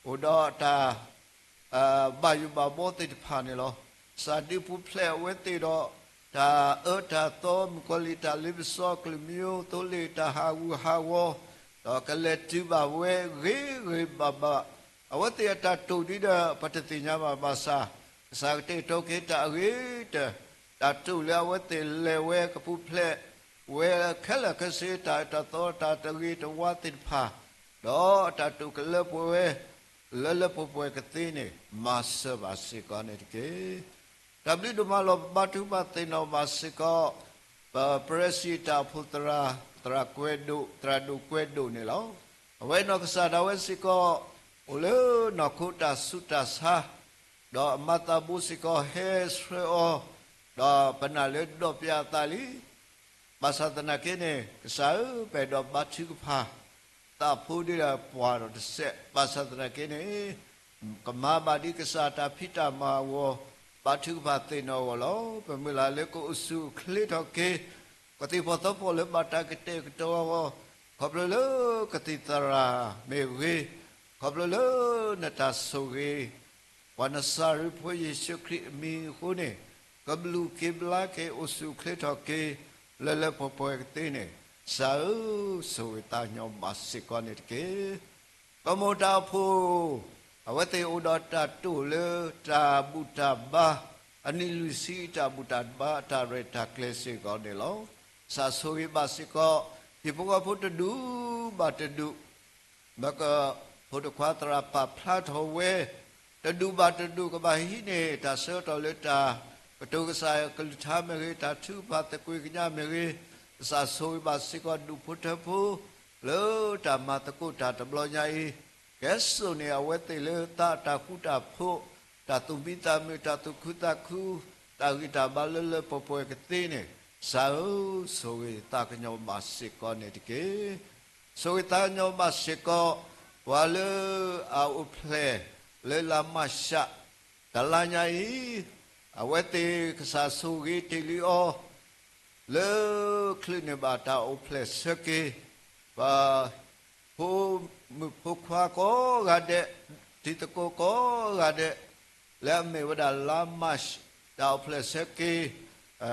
အိၣ်ဒီးတၢ် ဘၣ်ယိၣ်ဘၣ်ဘီသ့ၣ်တဖၣ်န့ၣ်လီၤ. ကစၢ်ဒုးပူၤဖျဲးအဝဲသ့ၣ်ဒီး တၢ်အၢတၢ်သီ မုၣ်ကီၤလံၢ်တၢ်လ့ပစီအကလုာ်မံၤအိၣ် သိလ့ၣ်တၢ်ဟးဂူာ်ဟးဂီၤ, ဒီးကလဲၤတုၤဘၣ်ဝဲဂ့ၤဂ့ၤဘၣ်ဘၣ်, အဝဲသ့ၣ်အတၢ်တိာ်ဒ်ဒီး ပတသ့ၣ်ညါဘၣ်ဘၣ်ဆၣ်, ကစၢ်ကတဲာ်ကတီၤက့ၤတၢ်အဂ့ၤတၢ်, တၢ်တိာ်လၢအဝဲသ့ၣ်လဲၤဝဲကပူၤဖျဲးဝဲခဲလၢာ်ခဲဆ့ တၢ်အၢတၢ်သီတၢ်တဂ့ၤတဝါသ့ၣ်တဖၣ်, ဒီးတၢ်တိာ်ကလၢပှဲၤဝဲ လၢလၢပှဲၤပှဲၤကသ့န့ၣ် မၤစၢၤဘၣ်စ့ၢ်ကီးန့ၣ်တက့ၢ်. တၢ်ဘျုးဒိၣ်မးလီၤ ပဘါထုကဖၣ်သ့ၣ်နီၣ်ဘၣ်စ့ၢ်ကီး ပပြၢစံၣ်တၢ်အိၣ်ဖှိၣ်သရၣ်, သရၣ်ကွဲးဒိၣ်, သရၣ်ဒိၣ်ကွဲးဒိၣ်န့ၣ်လီၤ. အဝဲနီၢ်ကစၢ်ဒၣ်ဝဲစ့ၢ်ကီး အိၣ်လၢနီၢ်ခိတၢ်ဆူးတၢ်ဆါ, ဒီးအမၤသးဘိစ့ၢ်ကီးဟဲဆှၢအီၤ, ဒီးပနာ်လၢဒီးပျၢအသးလံ ဘၣ်ဆၣ်သနာ်က့န့ၣ် ကစၢ်ဧၢ, ပအဲၣ်ဒိးဘါထုကဖၣ် သးဖိဒ်ဒီးပှၤဒီးတစဲး, ဘၣ်ဆၣ်သနာ်က့န့ၣ် ကမၤဘၣ်ဒ်ကစၢ်တၢ်ဖံးတၢ်မၤအဂီၢ်, ဘါထုကဖၣ်သ့ၣ်နီၣ်အဂီၢ်လီၤ. ပမုၢ်လၢ်လၢကအိၣ်ဆူၣ်အိၣ်ချ့ထီၣ်က့ၤ ကသံၣ်ဖီၣ်သီဖီၣ်လၢဘၣ်တၢ်ကတဲာ်ကတီၤအဂီၢ်, ခီဖျိလၢကသံၣ်သရၣ်မ့ၢ်ဂ့ၤ, ခီဖျိလၢနတၢ်ဆိၣ်ဂ့ၤ ပှၤနစၤရ့းဖိယ့ၣ်ၡူးခရံာ်အမံၤအဃိန့ၣ်, ကဘျုးက့ၤဘျါက့ၤအိၣ်ဆူၣ်အိၣ်ချ့ထီၣ်က့ၤ လၢလၢပှဲၤပှဲၤကသ့န့ၣ်, ကစၢ်ဧၢ, ဆိၣ်ဂ့ၤသးကညီၤဘၣ်စ့ၢ်ကီးန့ၣ်တက့ၢ်. ပမိၢ်တၢ်အိၣ်ဖှိၣ် အဝဲသ့ၣ်အိၣ်ဒီးတၢ်တိာ်လၢတၢ်ဘူၣ်တၢ်ဘါ, အနံၣ်လွံၢ်ဆံတၢ်ဘူၣ်တၢ်ဘါအတၢ်ရဲၣ်တၢ်ကျဲၤစ့ၢ်ကီးန့ၣ်လီၤ. ကစၢ်ဆိၣ်ဂ့ၤဘၣ်စ့ၢ်ကီး ဟံၣ်ဖိဃီဖိတဒူၣ်ဘၣ်တဒူၣ် မ့ၢ်က ဖိတခွါသရၣ်ပာ်ဖျါထီၣ်ဝဲ, တဒူၣ်ဘၣ်တဒူၣ်ကဘၣ်ဟံးန့ၢ် တၢ်ဆၢကတီၢ်လၢတၢ်ကတိၤကစၢ်ယွၤကလုၢ်ကထါမ့ၢ်ဂ့ၤ, တၢ်ထုကဖၣ်သကွ့ၤကညးမ့ၢ်ဂ့ၤ, ကစၢ်ဆိၣ်ဂ့ၤဘၣ်စ့ၢ်ကီးဒူၣ်ဖိထၢဖိ လၢတၢ်မၤသကိးတၢ်တဘျီညါအံၤ, ကဲစိာ်န့ၢ်အဝဲသ့ၣ်လၢသးတၢ်ဃူတၢ်ဖိး, တၢ်သူၣ်မံသးမုာ်, တၢ်သူၣ်ခုသးခု, တၢ်ဂံၢ်တၢ်ဘါလၢလၢပှဲၤပှဲၤကသ့န့ၣ်, ကစၢ်ဧၢ, ဆိၣ်ဂ့ၤသးကညီၤဘၣ်စ့ၢ်ကီးန့ၣ်တက့ၢ်. ဆိၣ်ဂ့ၤသးကညီၤဘၣ်စ့ၢ်ကီး ပှၤလၢအအိၣ်ဖျဲၣ်လၢလါမၢ်ၡး တလါညါအံၤ, အဝဲသ့ၣ်ကစၢ်ဆိၣ်ဂ့ၤတ့ၢ်လံအီၤ လၢချုးန့ၢ်ဘၣ်တၢ်အိၣ်ဖျဲၣ်ဆၢက့ၤ, ပဖိမုၣ်ဖိခွါကိးဂၤဒဲး, တံၤသကိးကိးဂၤဒဲး, လၢအမ့ၢ်ဝဲဒၣ်လါမၢ်ၡး တၢ်အိၣ်ဖျဲၣ်ဆၢက့ၤ,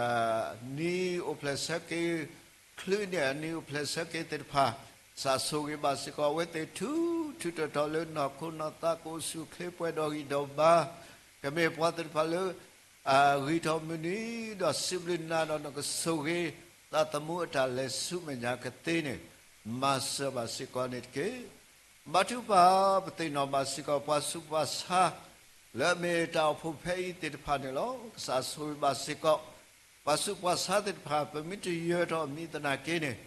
နံၣ်အိၣ်ဖျဲၣ်ဆၢက့ၤ, ချုးန့ၢ်အနံၣ်အိၣ်ဖျဲၣ်ဆၢက့ၤသ့ၣ်တဖၣ်, ကစၢ်ဆိၣ်ဂ့ၤဘၣ်စ့ၢ်ကီးအဝဲသ့ၣ်ထူထူတီၤတီၤလၢနီၢ်ခိနီၢ်သးကအိၣ်ဆူၣ်အိၣ်ချ့ပှဲၤဒီးဂံၢ်ဒီးဘါ, ကမ့ၢ်ပှၤသ့ၣ်တဖၣ်လၢ အဂံၢ်ထီၣ်မုၢ်နံၤဒီးစံးဘျုးနၤဒီးနကဆိၣ်ဂ့ၤ သးသမူအတၢ်လဲၤဆူမဲာ်ညါကသ့န့ၣ်, မၤစၢၤဘၣ်စ့ၢ်ကီးန့ၣ်တက့ၢ်. ဘါထုကဖၣ် ပသ့ၣ်နီၣ်ဘၣ်စ့ၢ်ကီးပှၤဆူးပှၤဆါ လၢအမ့ၢ်တၢ်အိၣ်ဖှိၣ်ဖဲအံၤသ့ၣ်တဖၣ်န့ၣ်လီၤ. ကစၢ်ဆိၣ်ဂ့ၤဘၣ်စ့ၢ်ကီး ပှၤဆူးပှၤဆါသ့ၣ်တဖၣ် ပမ့ၢ်တယၢၤထီၣ်မံၤသနာ်က့န့ၣ်,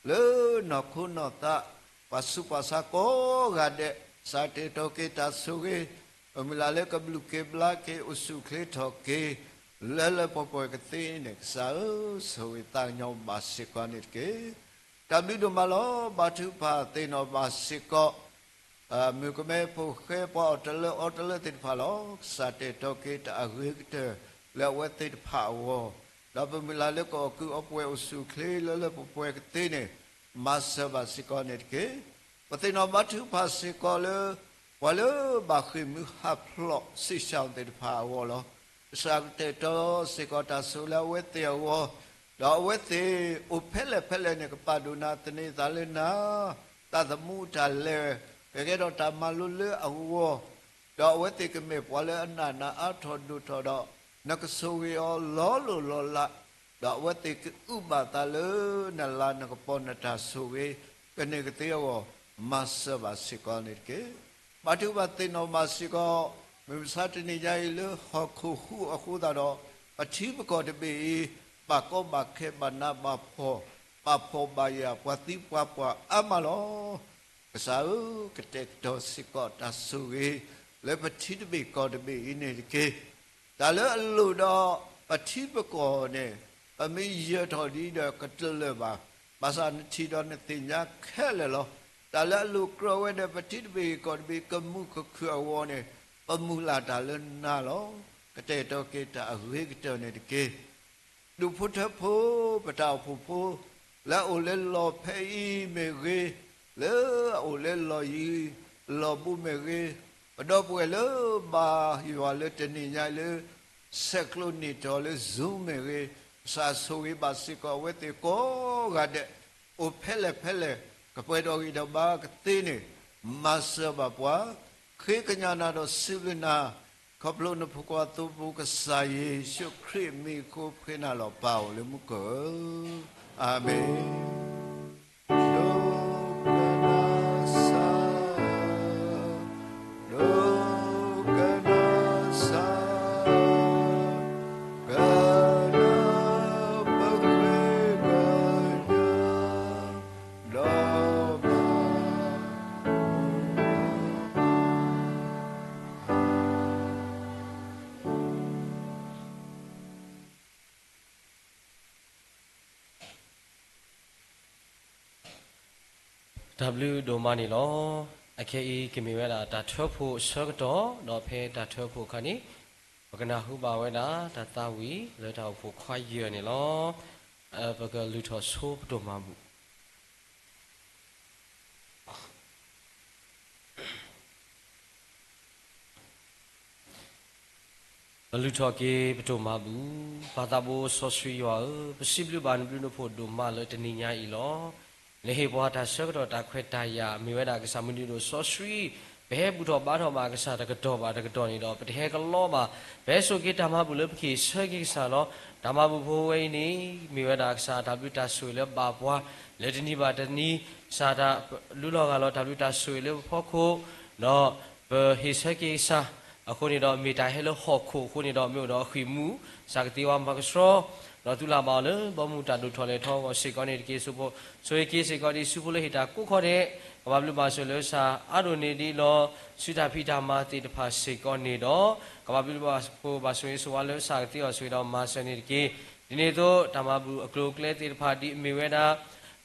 လၢနီၢ်ခိနီၢ်သး ပှၤဆူးပှၤဆါကိးဂၤဒဲး ကစၢ်တအဲၣ်တီက့ၤတၢ်ဆိၣ်ဂ့ၤ, ပမုၢ်လၢ်လၢကဘျုးက့ၤဘျါက့ၤ အိၣ်ဆူၣ်အိၣ်ချ့ထီၣ်က့ၤ လၢလၢပှဲၤပှဲၤကသ့န့ၣ် ကစၢ်ဧၢ, ဆိၣ်ဂ့ၤသးကညီၤဘၣ်စ့ၢ်ကီးန့ၣ်တက့ၢ်. တၢ်ဘျုးဒိၣ်မးလီၤ. ဘါထုကဖၣ်သ့ၣ်နီၣ်ဘၣ်စ့ၢ်ကီး မုၣ်ကမဲဖိဃဲ ပှၤအီၣ်တလၢအီတလၢသ့ၣ်တဖၣ်လီၤ. ကစၢ်တအဲၣ်တီက့ၤတၢ်အဂ့ၤကတၢၢ် လၢအဝဲသ့ၣ်တဖၣ်အဂီၢ်, ဒီးပမုၢ်လၢ်လၢကအီၣ်ကုၢ်အီပှဲၤ အိၣ်ဆူၣ်အိၣ်ချ့ လၢလၢပှဲၤပှဲၤကသ့န့ၣ် မၤစၢၤဘၣ်စ့ၢ်ကီးန့ၣ်တက့ၢ်. ပသ့ၣ်နီၣ်ဘါထုကဖၣ်စ့ၢ်ကီးလၢ ပှၤလၢဘၣ်ဃ့ၢ်မှံဟးဖျိး စံၣ်ရှၣ်သ့ၣ်တဖၣ်အဂီၢ်လီၤ. ကစၢ်ကတဲာ်ကတီၤစ့ၢ်ကီးတၢ်ဆိၣ်ဂ့ၤလၢအဝဲသ့ၣ်အဂီၢ်, ဒီးအဝဲသ့ၣ်အိၣ်ဖဲလဲၣ်ဖဲလဲၣ်န့ၣ် ကပာ်ဒိၣ်နၤ သန့ၤသးလၢနၤ, တၢ်သမူတၢ်လဲၤ, ကကဲထီၣ်တၢ်မၤလိလၢအဂီၢ်, ဒီးအဝဲသ့ၣ်ကမ့ၢ်ပှၤလၢအနာ်နၤအါထီၣ်ဒိၣ်ထီၣ်ဒီး နကဆိၣ်ဂ့ၤအီၤလီၤလိၢ်လီၤလး, ဒီးအဝဲသ့ၣ်ကအုၣ်ဘၣ်သးလၢနလၤနကပီၤ နတၢ်ဆိၣ်ဂ့ၤ ကန့ၢ်ကသ့အဂီၢ် မၤစၢၤဘၣ်စ့ၢ်ကီးန့ၣ်တက့ၢ်. ဘါထုကဖၣ်သ့ၣ်နီၣ်ဘၣ်စ့ၢ်ကီး မုၢ်မဆါတနံၤညါအံၤလၢဟီၣ်ခိၣ်ဟူးအဃိသတးဒီး ပထံပကီၢ်တဘ့ၣ်အံၤ ဘၣ်ကီဘၣ်ခဲ ဘၣ်နးဘၣ်ဖှီၣ် ဘၣ်ဖှီၣ်ဘၣ်ယာ် ပှၤသံပှၤပှၢ်အါမးလီၤ. ကစၢ်ဧၢ, ကတဲာ်ကတီၤစ့ၢ်ကီးတၢ်ဆိၣ်ဂ့ၤ လၢပထံတဘ့ၣ်ကီၢ်တဘ့ၣ်အံၤန့ၣ်တက့ၢ်. တၢ်လၢအလိၣ်ဒီးပထံပကီၢ်န့ၣ် ပမ့ၢ်ယၢၤထီၣ်ဒ်ဒီးကတလၢာ်ဘၣ်, ဘၣ်ဆၣ်နထံၣ်ဒီးနသ့ၣ်ညါခဲလၢာ်လီၤ. တၢ်လၢအလိၣ်ကြၢးဝဲဒီး ပထံတဘ့ၣ်ကီၢ်တဘ့ၣ် ကမူၣ်ကခုၣ်အဂီၢ်န့ၣ် ပမုၢ်လၢ်တၢ်လၢနၤလီၤ. ကတဲာ်ကတီၤက့ၤတၢ်အဂ့ၤကတၢၢ်န့ၣ်တက့ၢ်. ဒူၣ်ဖိထၢဖိ ပတၢ်အိၣ်ဖှိၣ်ဖိ လၢအအိၣ်လၢလီၢ်ဖဲအံၤမ့ၢ်ဂ့ၤ, လၢအအိၣ်လၢလီၢ်ယံၤလီၢ်ဘူးမ့ၢ်ဂ့ၤ, ပဒီပုၢ်ဝဲၢ်လၢဘါယွၤလၢတနံၤညါအံၤလၢ ဆဲးကျိးန့ၢ်တီၤလၢ Zoom မ့ၢ်ဂ့ၤ, ကစၢ်ဆိၣ်ဂ့ၤဘၣ်စ့ၢ်ကီးအဝဲသ့ၣ်ကိးဂၤဒဲး, အိၣ်ဖဲလဲၣ်ဖဲလဲၣ် ကပှဲၤဒီးဂံၢ်ဒီးဘါကသ့န့ၣ် မၤစၢၤဘၣ်ပှၤ, ဃ့ကညးနၤဒီးစံးဘျုးနၤ, ခီဖျိနဖိခွါသိဖိကစၢ်ယ့ၣ်ၡူးခရံာ်အမံၤအဃိ ပဃ့နၤလီၤ ပၢ်အိၣ်လၢမူခိၣ်ဧၢ, အၤမ့ၣ်. ဒိကနၣ်စၢ်, ဒိကနၣ်စၢ်, ကနၣ်ပဃ့ကညး ဒီးမၤ တၢ်ဘျုးဒိၣ်မးန့ၣ်လီၤ. အခဲအံၤကမ့ၢ်ဝဲဒၣ်တၢ်ထၢဖှိၣ်အဆၢကတီၢ်, ဒီးဖဲတၢ်ထၢဖှိၣ်အခါန့ၣ် ပကနၢ်ဟူဘၣ်ဝဲဒၣ်တၢ်သးဝံၣ်လၢတၢ်အိၣ်ဖှိၣ်ခွါယဲၢ်န့ၣ်လီၤ. ပကလုၢ်ထီၣ်ဆိပဒိၣ်မၤဘူၣ် ပလုၢ်ထီၣ်က့ၤပဒိၣ်မၤဘူၣ်. ပၢ်သးဘိစီဆှံယွၤဧၢ, ပစံးဘျုးဘၣ်နဘျုးနဖှိၣ်ဒိၣ်မးလၢတနံၤညါအံၤလီၤ. နဟ့ၣ်ပှၤတၢ်ဆၢကတီၢ်တၢ်ခွဲးတၢ်ယာ် မ့ၢ်ဝဲဒၣ်ကစၢ်မုၢ်နံၤဒိၣ်စီဆှံ, ပဟဲဘူၣ်ထီၣ်ဘါထီၣ်ဘၣ်ကစၢ်တကတီၢ်ဘၣ်တကတီၢ်န့ၣ်ဒီး ပတဟဲကလီဘၣ်, ပဟဲစိာ်က့ၤတၢ်မၤဘူၣ်လၢပကဟ့ၣ်ဆၢက့ၤကစၢ်လီၤ. တၢ်မၤဘူၣ်ဖိဝဲအံၤန့ၣ် မ့ၢ်ဝဲဒၣ်ကစၢ်တၢ်ဘျုးတၢ်ဆိၣ်ဂ့ၤလၢဘၣ်ပှၤ လၢတနံၤဘၣ်တနံၤ, ကစၢ်တၢ်လူလီၤဂာ်လီၤတၢ်ဘျုးတၢ်ဆိၣ်ဂ့ၤလၢပဖီခိၣ်, ဒီးပဟ့ၣ်ဆၢက့ၤကစၢ်, အဃိန့ၣ်ဒီး မ့ၢ်တၢ်ဟဲလၢဟီၣ်ခိၣ်အဃိန့ၣ်ဒီး မ့ၢ်အိၣ်ဒီးအဃံၢ်မူ, ကစၢ်ကသ့ဝဲမၤကဆှီ, ဒီးသုလၢ်ဘၣ်အီၤလၢဘီမုၢ်တၢ်ဒိၣ်ထီၣ်လဲၤထီၣ်အဂီၢ်စ့ၢ်ကီးန့ၣ်တက့ၢ်. ဆိၣ်ဂ့ၤက့ၤစ့ၢ်ကီး ဒ်ဆူဖိလၢဟ့ၣ်တၢ်ကိးခီဒဲး, ကဘၣ်ဘျုးဘၣ်ဆိၣ်ဂ့ၤလၢကစၢ်အါဒိၣ်န့ၢ်ဒံးလီၤ. ဆူတၢ်ဖံးတၢ်မၤသ့ၣ်တဖၣ်စ့ၢ်ကီးန့ၣ်ဒီး, ကဘၣ်ဘျုးဘၣ်ဆိၣ်ဂ့ၤဆိၣ်ဝါလၢကစၢ်ကသ့အီၤဆိၣ်ဂ့ၤဒီးမၤစၢၤန့ၣ်တက့ၢ်. ဒ်န့ၣ်အသိး တၢ်မၤဘူၣ်အကျိၤအကျဲသ့ၣ်တဖၣ် ဒ်အမ့ၢ်ဝဲဒၣ်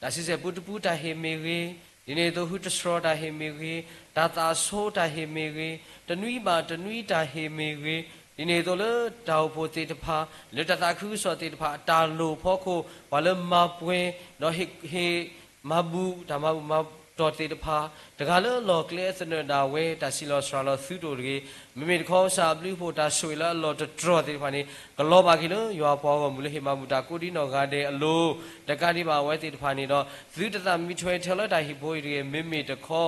တၢ်ဆံဆဲၣ်ပူတပူတၢ်ဟ့ၣ်မ့ၢ်ဂ့ၤ, ဒ်န့ၣ်အသိး ဟုတစှီၤတၢ်ဟ့ၣ်မ့ၢ်ဂ့ၤ, တၢ်သးဆိတၢ်ဟ့ၣ်မ့ၢ်ဂ့ၤ, တနွံဘၣ်တနွံတၢ်ဟ့ၣ်မ့ၢ်ဂ့ၤ, ဒ်န့ၣ်အသိးလၢတၢ်အိၣ်ဖှိၣ်သ့ၣ်တဖၣ် လၢတၢ်သးခုကစီၣ်သ့ၣ်တဖၣ် တၢ်လိၣ်ဖီခိၣ် ပှၤလၢမၤပှဲၤ ဒီးဟ့ၣ် ဟ့ၣ် မၤဘူၣ်တၢ်မၤဘူၣ်မၤတီၢ်သ့ၣ်တဖၣ်, တဂၤလၢအလီၢ်ကျဲအသနၢၣ်ဒၣ်ဝဲ တၢ်ဆံးလီၤစှၤလီၤသုတအိၣ်တဂ့ၤ, မ့မ့ၢ်တခီကစၢ်အဘျုးအဖှိၣ်တၢ်ဆိၣ်ဂ့ၤလၢအလီၢ်တတြီၢ်သ့ၣ်တဖၣ်န့ၣ် ကလီၤဘၣ်က့ၤလၢယွၤပှၤဂီၢ်မုၢ်လၢဟ့ၣ်မၤဘူၣ်တၢ်ကိးဒံနီၢ်ဂၤဒဲးအလိၤ, တကးဒံးဘၣ်အဝဲသ့ၣ်တဖၣ်န့ၣ်ဒီး သုတသးမံထွဲထဲလၢတၢ်ဟံၣ်ဖိအံၤတဂ့ၤ, မ့မ့ၢ်တခီ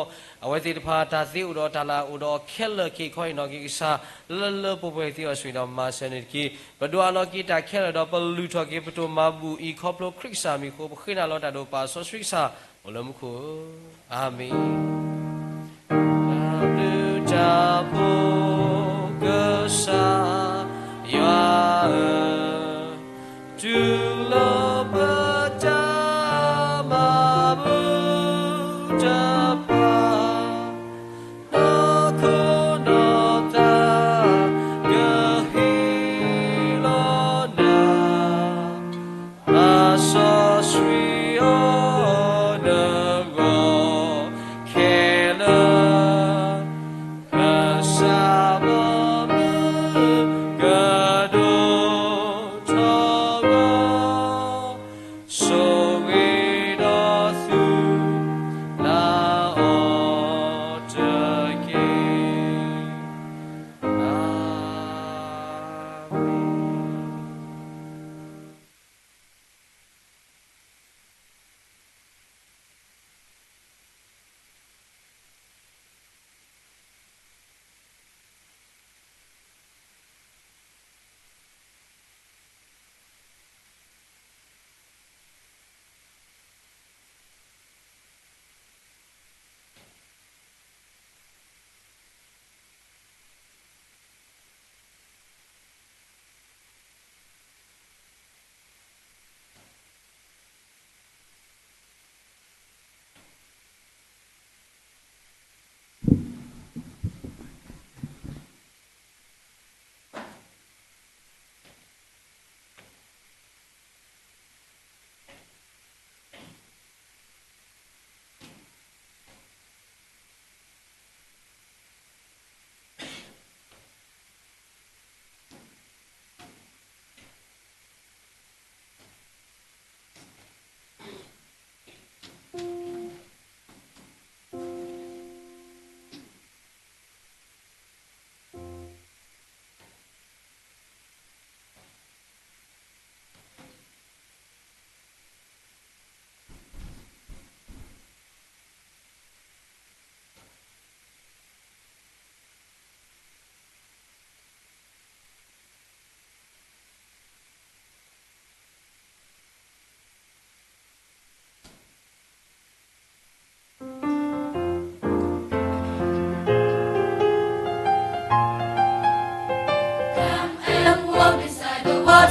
အဝဲသ့ၣ်တဖၣ်တၢ်သ့အိၣ်ဒီးတၢ်လၢအိၣ်ဒီးခဲလၢာ်ခဲဆ့ခီအံၤနီၢ်က့ၤကစၢ် လၢလၢပှဲၤပှဲၤသ့အီၤဆိၣ်ဂ့ၤဒီးမၤစၢၤန့ၣ်တက့ၢ်. ပဒိးအးလီၤက့ၤတၢ်ခဲလၢာ်ဒီးပလုၢ်ထီၣ်က့ၤပဒိၣ်မၤဘူၣ်အံၤခီဖျိခရံာ်ကစၢ်မံၤအဃိ ပဃ့နၤလီၤတၢ်ဒိၣ်ပၢ်စီဆှံကစၢ် အိၣ်လၢမူခိၣ်ဧၢ, အၤမ့ၣ်. တၢ်ဘျုးတၢ်ဖှိၣ်ကစၢ်ယွၤဧၢ, တုၤ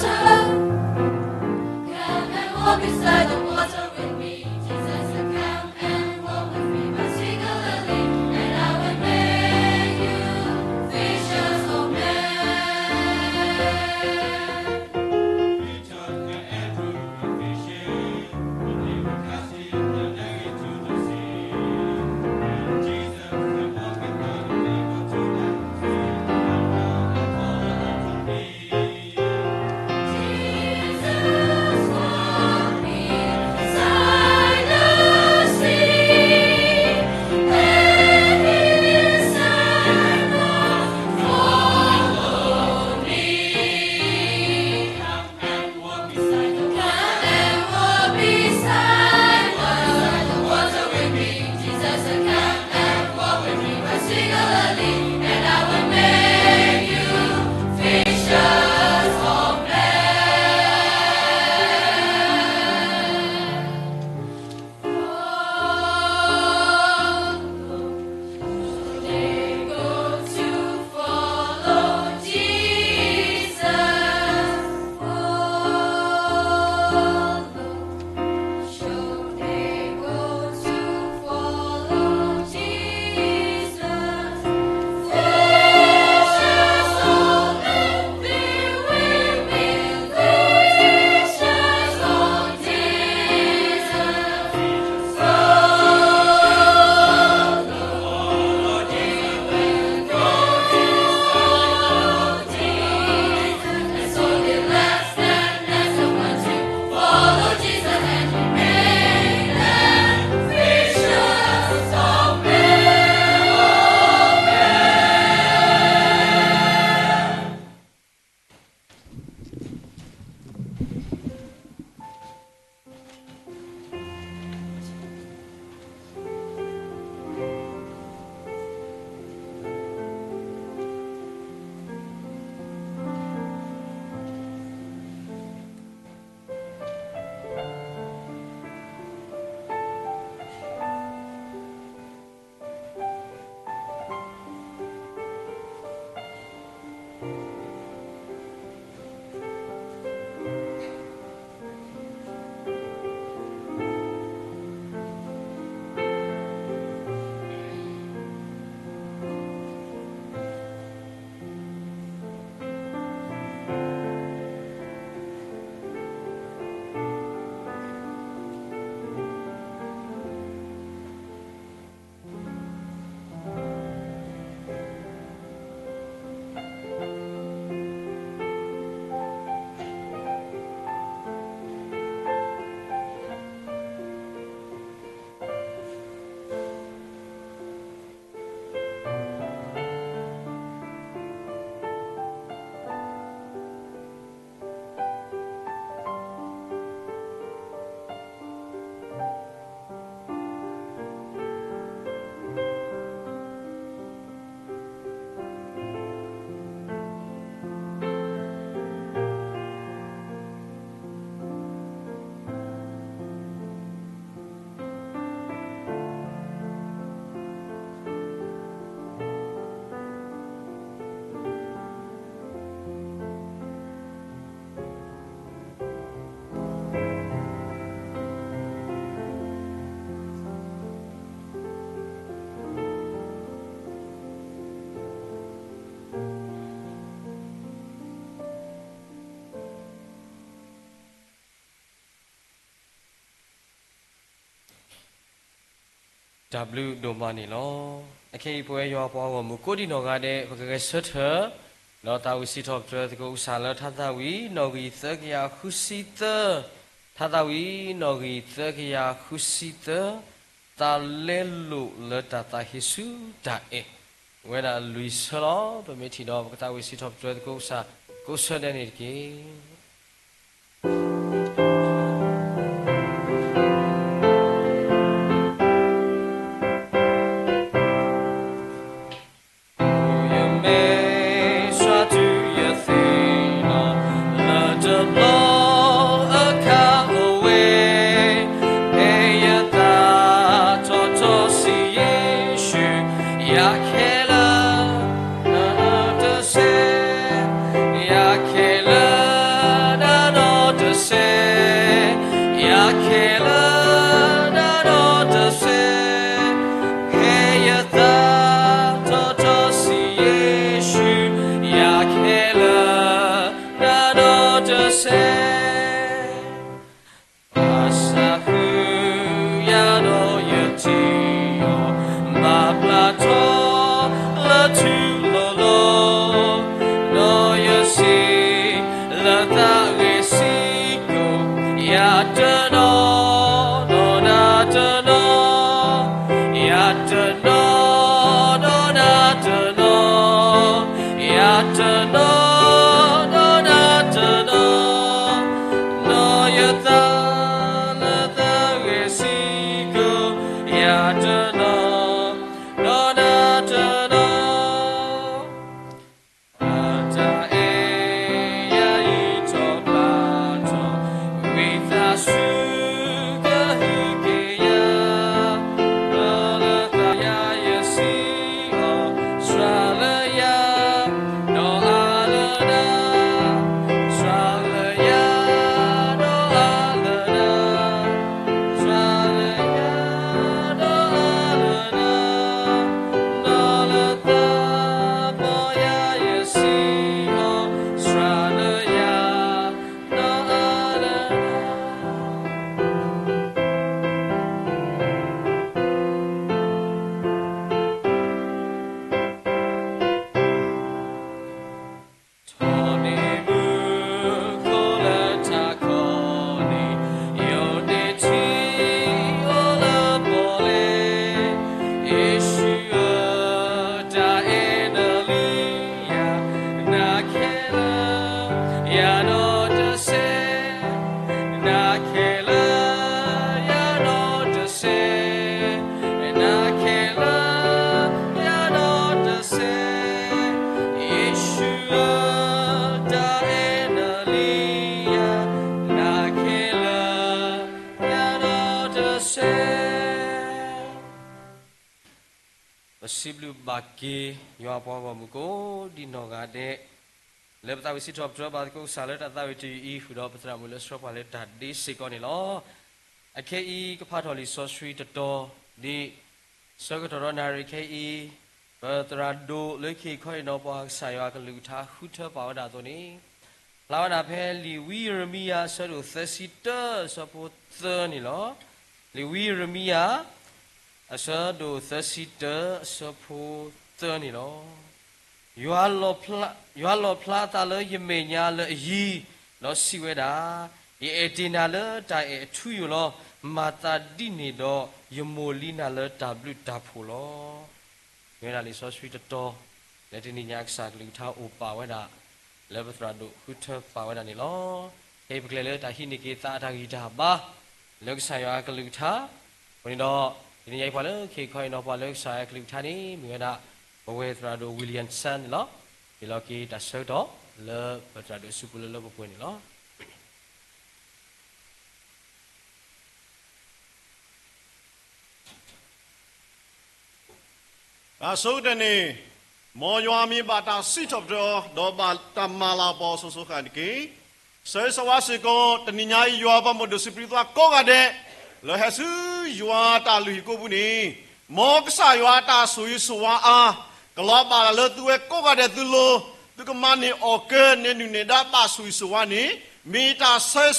Come and walk beside the water with me, Jesus, and come and walk with me particularly, and I will make you fishers of men. Peter and Andrew were fishing, but they were casting their net into the sea. And Jesus said, walk in the people to them, say, come and follow after me.တၢ်ဘျုးဒိၣ်မးန့ၣ်လီၤ. အခဲအံၤ ပဝဲယွၤပှၤဂီၢ်မုၢ်ကိးဒံနီၢ်ဂၤဒဲး ပကဂဲၤဆၢထၢၣ် ဒီးတၢ်ဝံၣ်စံးထီၣ်ပတြၢၤသကိးကစၢ်လၢထါသၣ်ဝံၤ နီၣ်ဂံၢ်သၢကယၤဃုဆံသၢ, ထါသၣ်ဝံၤ နီၣ်ဂံၢ်သၢကယၤဃုဆံသၢ, တၢ်လဲလိာ်လၢတၢ်သးဟ့ဆူတၢ်အဲၣ်, ဝဲဒၣ်လွံၢ်ဆၢလီၤ. ပမ့ၢ်ထံၣ်ဒီး ပကတၢ်ဝံၣ်စံးထီၣ်ပတြၢၤသကိးကစၢ် ကိးဆၢဒဲးန့ၣ်တက့ၢ်. အိၣ်ယမ့ၢ်စှၤတုၤယသ့ၣ်နီၣ် လၢတဘျီအခါအိၣ်ဝဲ, ဖဲယသးထီၣ်ထီၣ်ဆံးယ့ၣ်ၡူး, ယၤခဲလၢာ် တစဲး, ယၤခဲလၢာ် စဲး ဘၣ်ဆၣ်ဃုာ်ယၤဒီးယထံၣ်အီၤ, ဘၣ်ပျၢ်ထီၣ်လၢထူလီၤလီၤ, ဒီးယစံးလၢသးဂ့ၢ်စံးကီး, ယၤတနီၤ, ဒီးနၤတနီၤ, ယၤတနီၤ, ဒီးနၤတနီၤ, ယၤတနီၤ, ဒီးနၤတနီၤ, ဒီးယသးလၢသးဂ့ၢ်စံးကီး, ယၤတနီၤ, ဒီးနၤတနီၤ. အတၢ်အဲၣ်ယၤအံၤထီၣ်ပျၢ်ထီၣ်, ဝံသးစူၤကဟုကယာ်, ဒီးလၢသးယၤယစံးအီၤ, စှၤလၢယၤ, ဒီးအါလၢနၤ, စှၤလၢယၤ, ဒီးအါလၢနၤ, စှၤလၢယၤ, ဒီးအါလၢနၤ, ဒီးလၢသးပီယၤယစံးအီၤ, စှၤလၢယၤ, ဒီးအါလၢနၤ. ထီၣ်န့ၢ်မူခိၣ်လၢထးခိၣ်န့ၣ်, ယိာ်န့ၢ်ထံအိၣ်လၢပီၣ်လဲၣ်, ယ့ၣ်ၡူးဧၢ, တၢ်အဲၣ်နၤလံယၤ, နၤခဲလၢာ်ယၤဒီးတစဲး, နၤခဲလၢာ် ယၤဒီးတစဲး, နၤခဲလၢာ် ယၤဒီးတစဲး, ယ့ၣ်ၡူးဧၢ, တၢ်အဲၣ်နၤလံယၤ, နၤခဲလၢာ် ယၤဒီးတစဲး. ပစံးဘျုးဘၣ်က့ၤ ယွၤပှၤဂီၢ်မုၢ်ကိးဒံနီၢ်ဂၤဒဲး, လၢပသးဝံၣ်စံးထီၣ်ပတြၢၤဘၣ်သကိးကစၢ်လၢတၢ်သးဝံၣ်တယုၢ်အံၤ ဃုာ်ဒီးပသရၣ်မုၣ်လၢဆှၢပှၤလၢတၢ်ဒ့စ့ၢ်ကီးန့ၣ်လီၤ. အခဲအံၤကဖးထီၣ်လံာ်စီဆှံတတီၤ, ဒ်ဆၢကတီၢ်ဒီးနၣ်ရံၣ်ခဲအံၤ, ပသရၣ်ဒိၣ်လၢခံခီအံၤနီၤ ပှၤကစၢ်ယွၤကလုၢ်ကထါဃုထၢပာ်ဝဲဒၣ်အသိးန့ၣ်, ဖျါဝဲဒၣ်ဖဲလံာ်ဝံယံးရမံယၤ အဆၢဒိၣ်သၢဆံတၢ အဆၢဖိသၢန့ၣ်လီၤ. လံာ်ဝံယံးရမံယၤ အဆၢဒိၣ်သၢဆံတၢ အဆၢဖိသၢန့ၣ်လီၤ. ယွၤလီၣ်ဖျါ, ယွၤလီၣ်ဖျါအသးလၢယမဲာ်ညါလၢအယံၤ, ဒီးစံးဝဲဒၣ်, ယအဲၣ်တ့ၢ်နၤလၢတၢ်အဲၣ်အထူအယိာ်လီၤ. မၤသးဒ်န့ၣ်ဒီး ယမိၣ်လံနၤလၢတၢ်ဘျုးတၢ်ဖှိၣ်လီၤ. မ့ၢ်ဝဲဒၣ်လံာ်စီဆှံတတီၤ လၢတနံၤညါကစၢ်ကလုၢ်ကထါအိၣ်ပာ်ဝဲဒၣ် လၢပသရၣ်ဒိၣ်ဃုထၢပာ်ဝဲဒၣ်န့ၣ်လီၤ. ခဲအံၤပကလဲၤလၢတၢ်ဟံးန့ၢ်က့ၤသးအတၢ်ဂံၢ်တၢ်ဘါ လၢကစၢ်ယွၤအကလုၢ်ကထါ, အဃိန့ၣ်ဒီး တနံၤညါအံၤပှၤလၢခံခီအံၤနီၤ ပှၤလၢကစၢ်ယွၤအကလုၢ်ကထါန့ၣ် မ့ၢ်ဝဲဒၣ် ပဝဲသရၣ်ဒိၣ် Williamson န့ၣ်လီၤ. ဟ့ၣ်လီၤက့ၤတၢ်ဆၢကတီၢ်လၢပသရၣ်ဒိၣ်အစုပူၤလၢလၢပှဲၤပှဲၤန့ၣ်လီၤ. တၢ်ဆိကတၢၢ်န့ၣ်, မ်ယွၤမ့ၢ်ဘၣ်တၢ်စံးထီၣ်ပတြၢၤအီၤ ဒီးဘၣ်တၢ်မၤလၤကပီၤအီၤစိၤစိၤဃၣ်န့ၣ်တက့ၢ်. ဆၢဂ့ၤဆၢဝါစ့ၢ်ကီး တနံၤညါအံၤ ယွၤပှၤဘၣ်မူဒိၣ်စံးပတြၢၤသးကိးဂၤဒဲး လၢဟဲဆူယွၤတၢ်လုၢ်ဟံၣ်ကိးပူၤန့ၣ်, မ်ကစၢ်ယွၤအတၢ်ဆိၣ်ဂ့ၤဆိၣ်ဝါအါ ကလီၤဘၣ်လၢသုဝဲကိးဂၤဒဲးသုလိၤ, သုကမၤန့ၢ်အီၣ်ကၢ နဲၣ်ဒုၣ်နဲၣ်ဒါဘၣ်ဆိၣ်ဂ့ၤဆိၣ်ဝါန့ၣ်, မ့ၢ်တၢ်ဆၢဂ့ၤ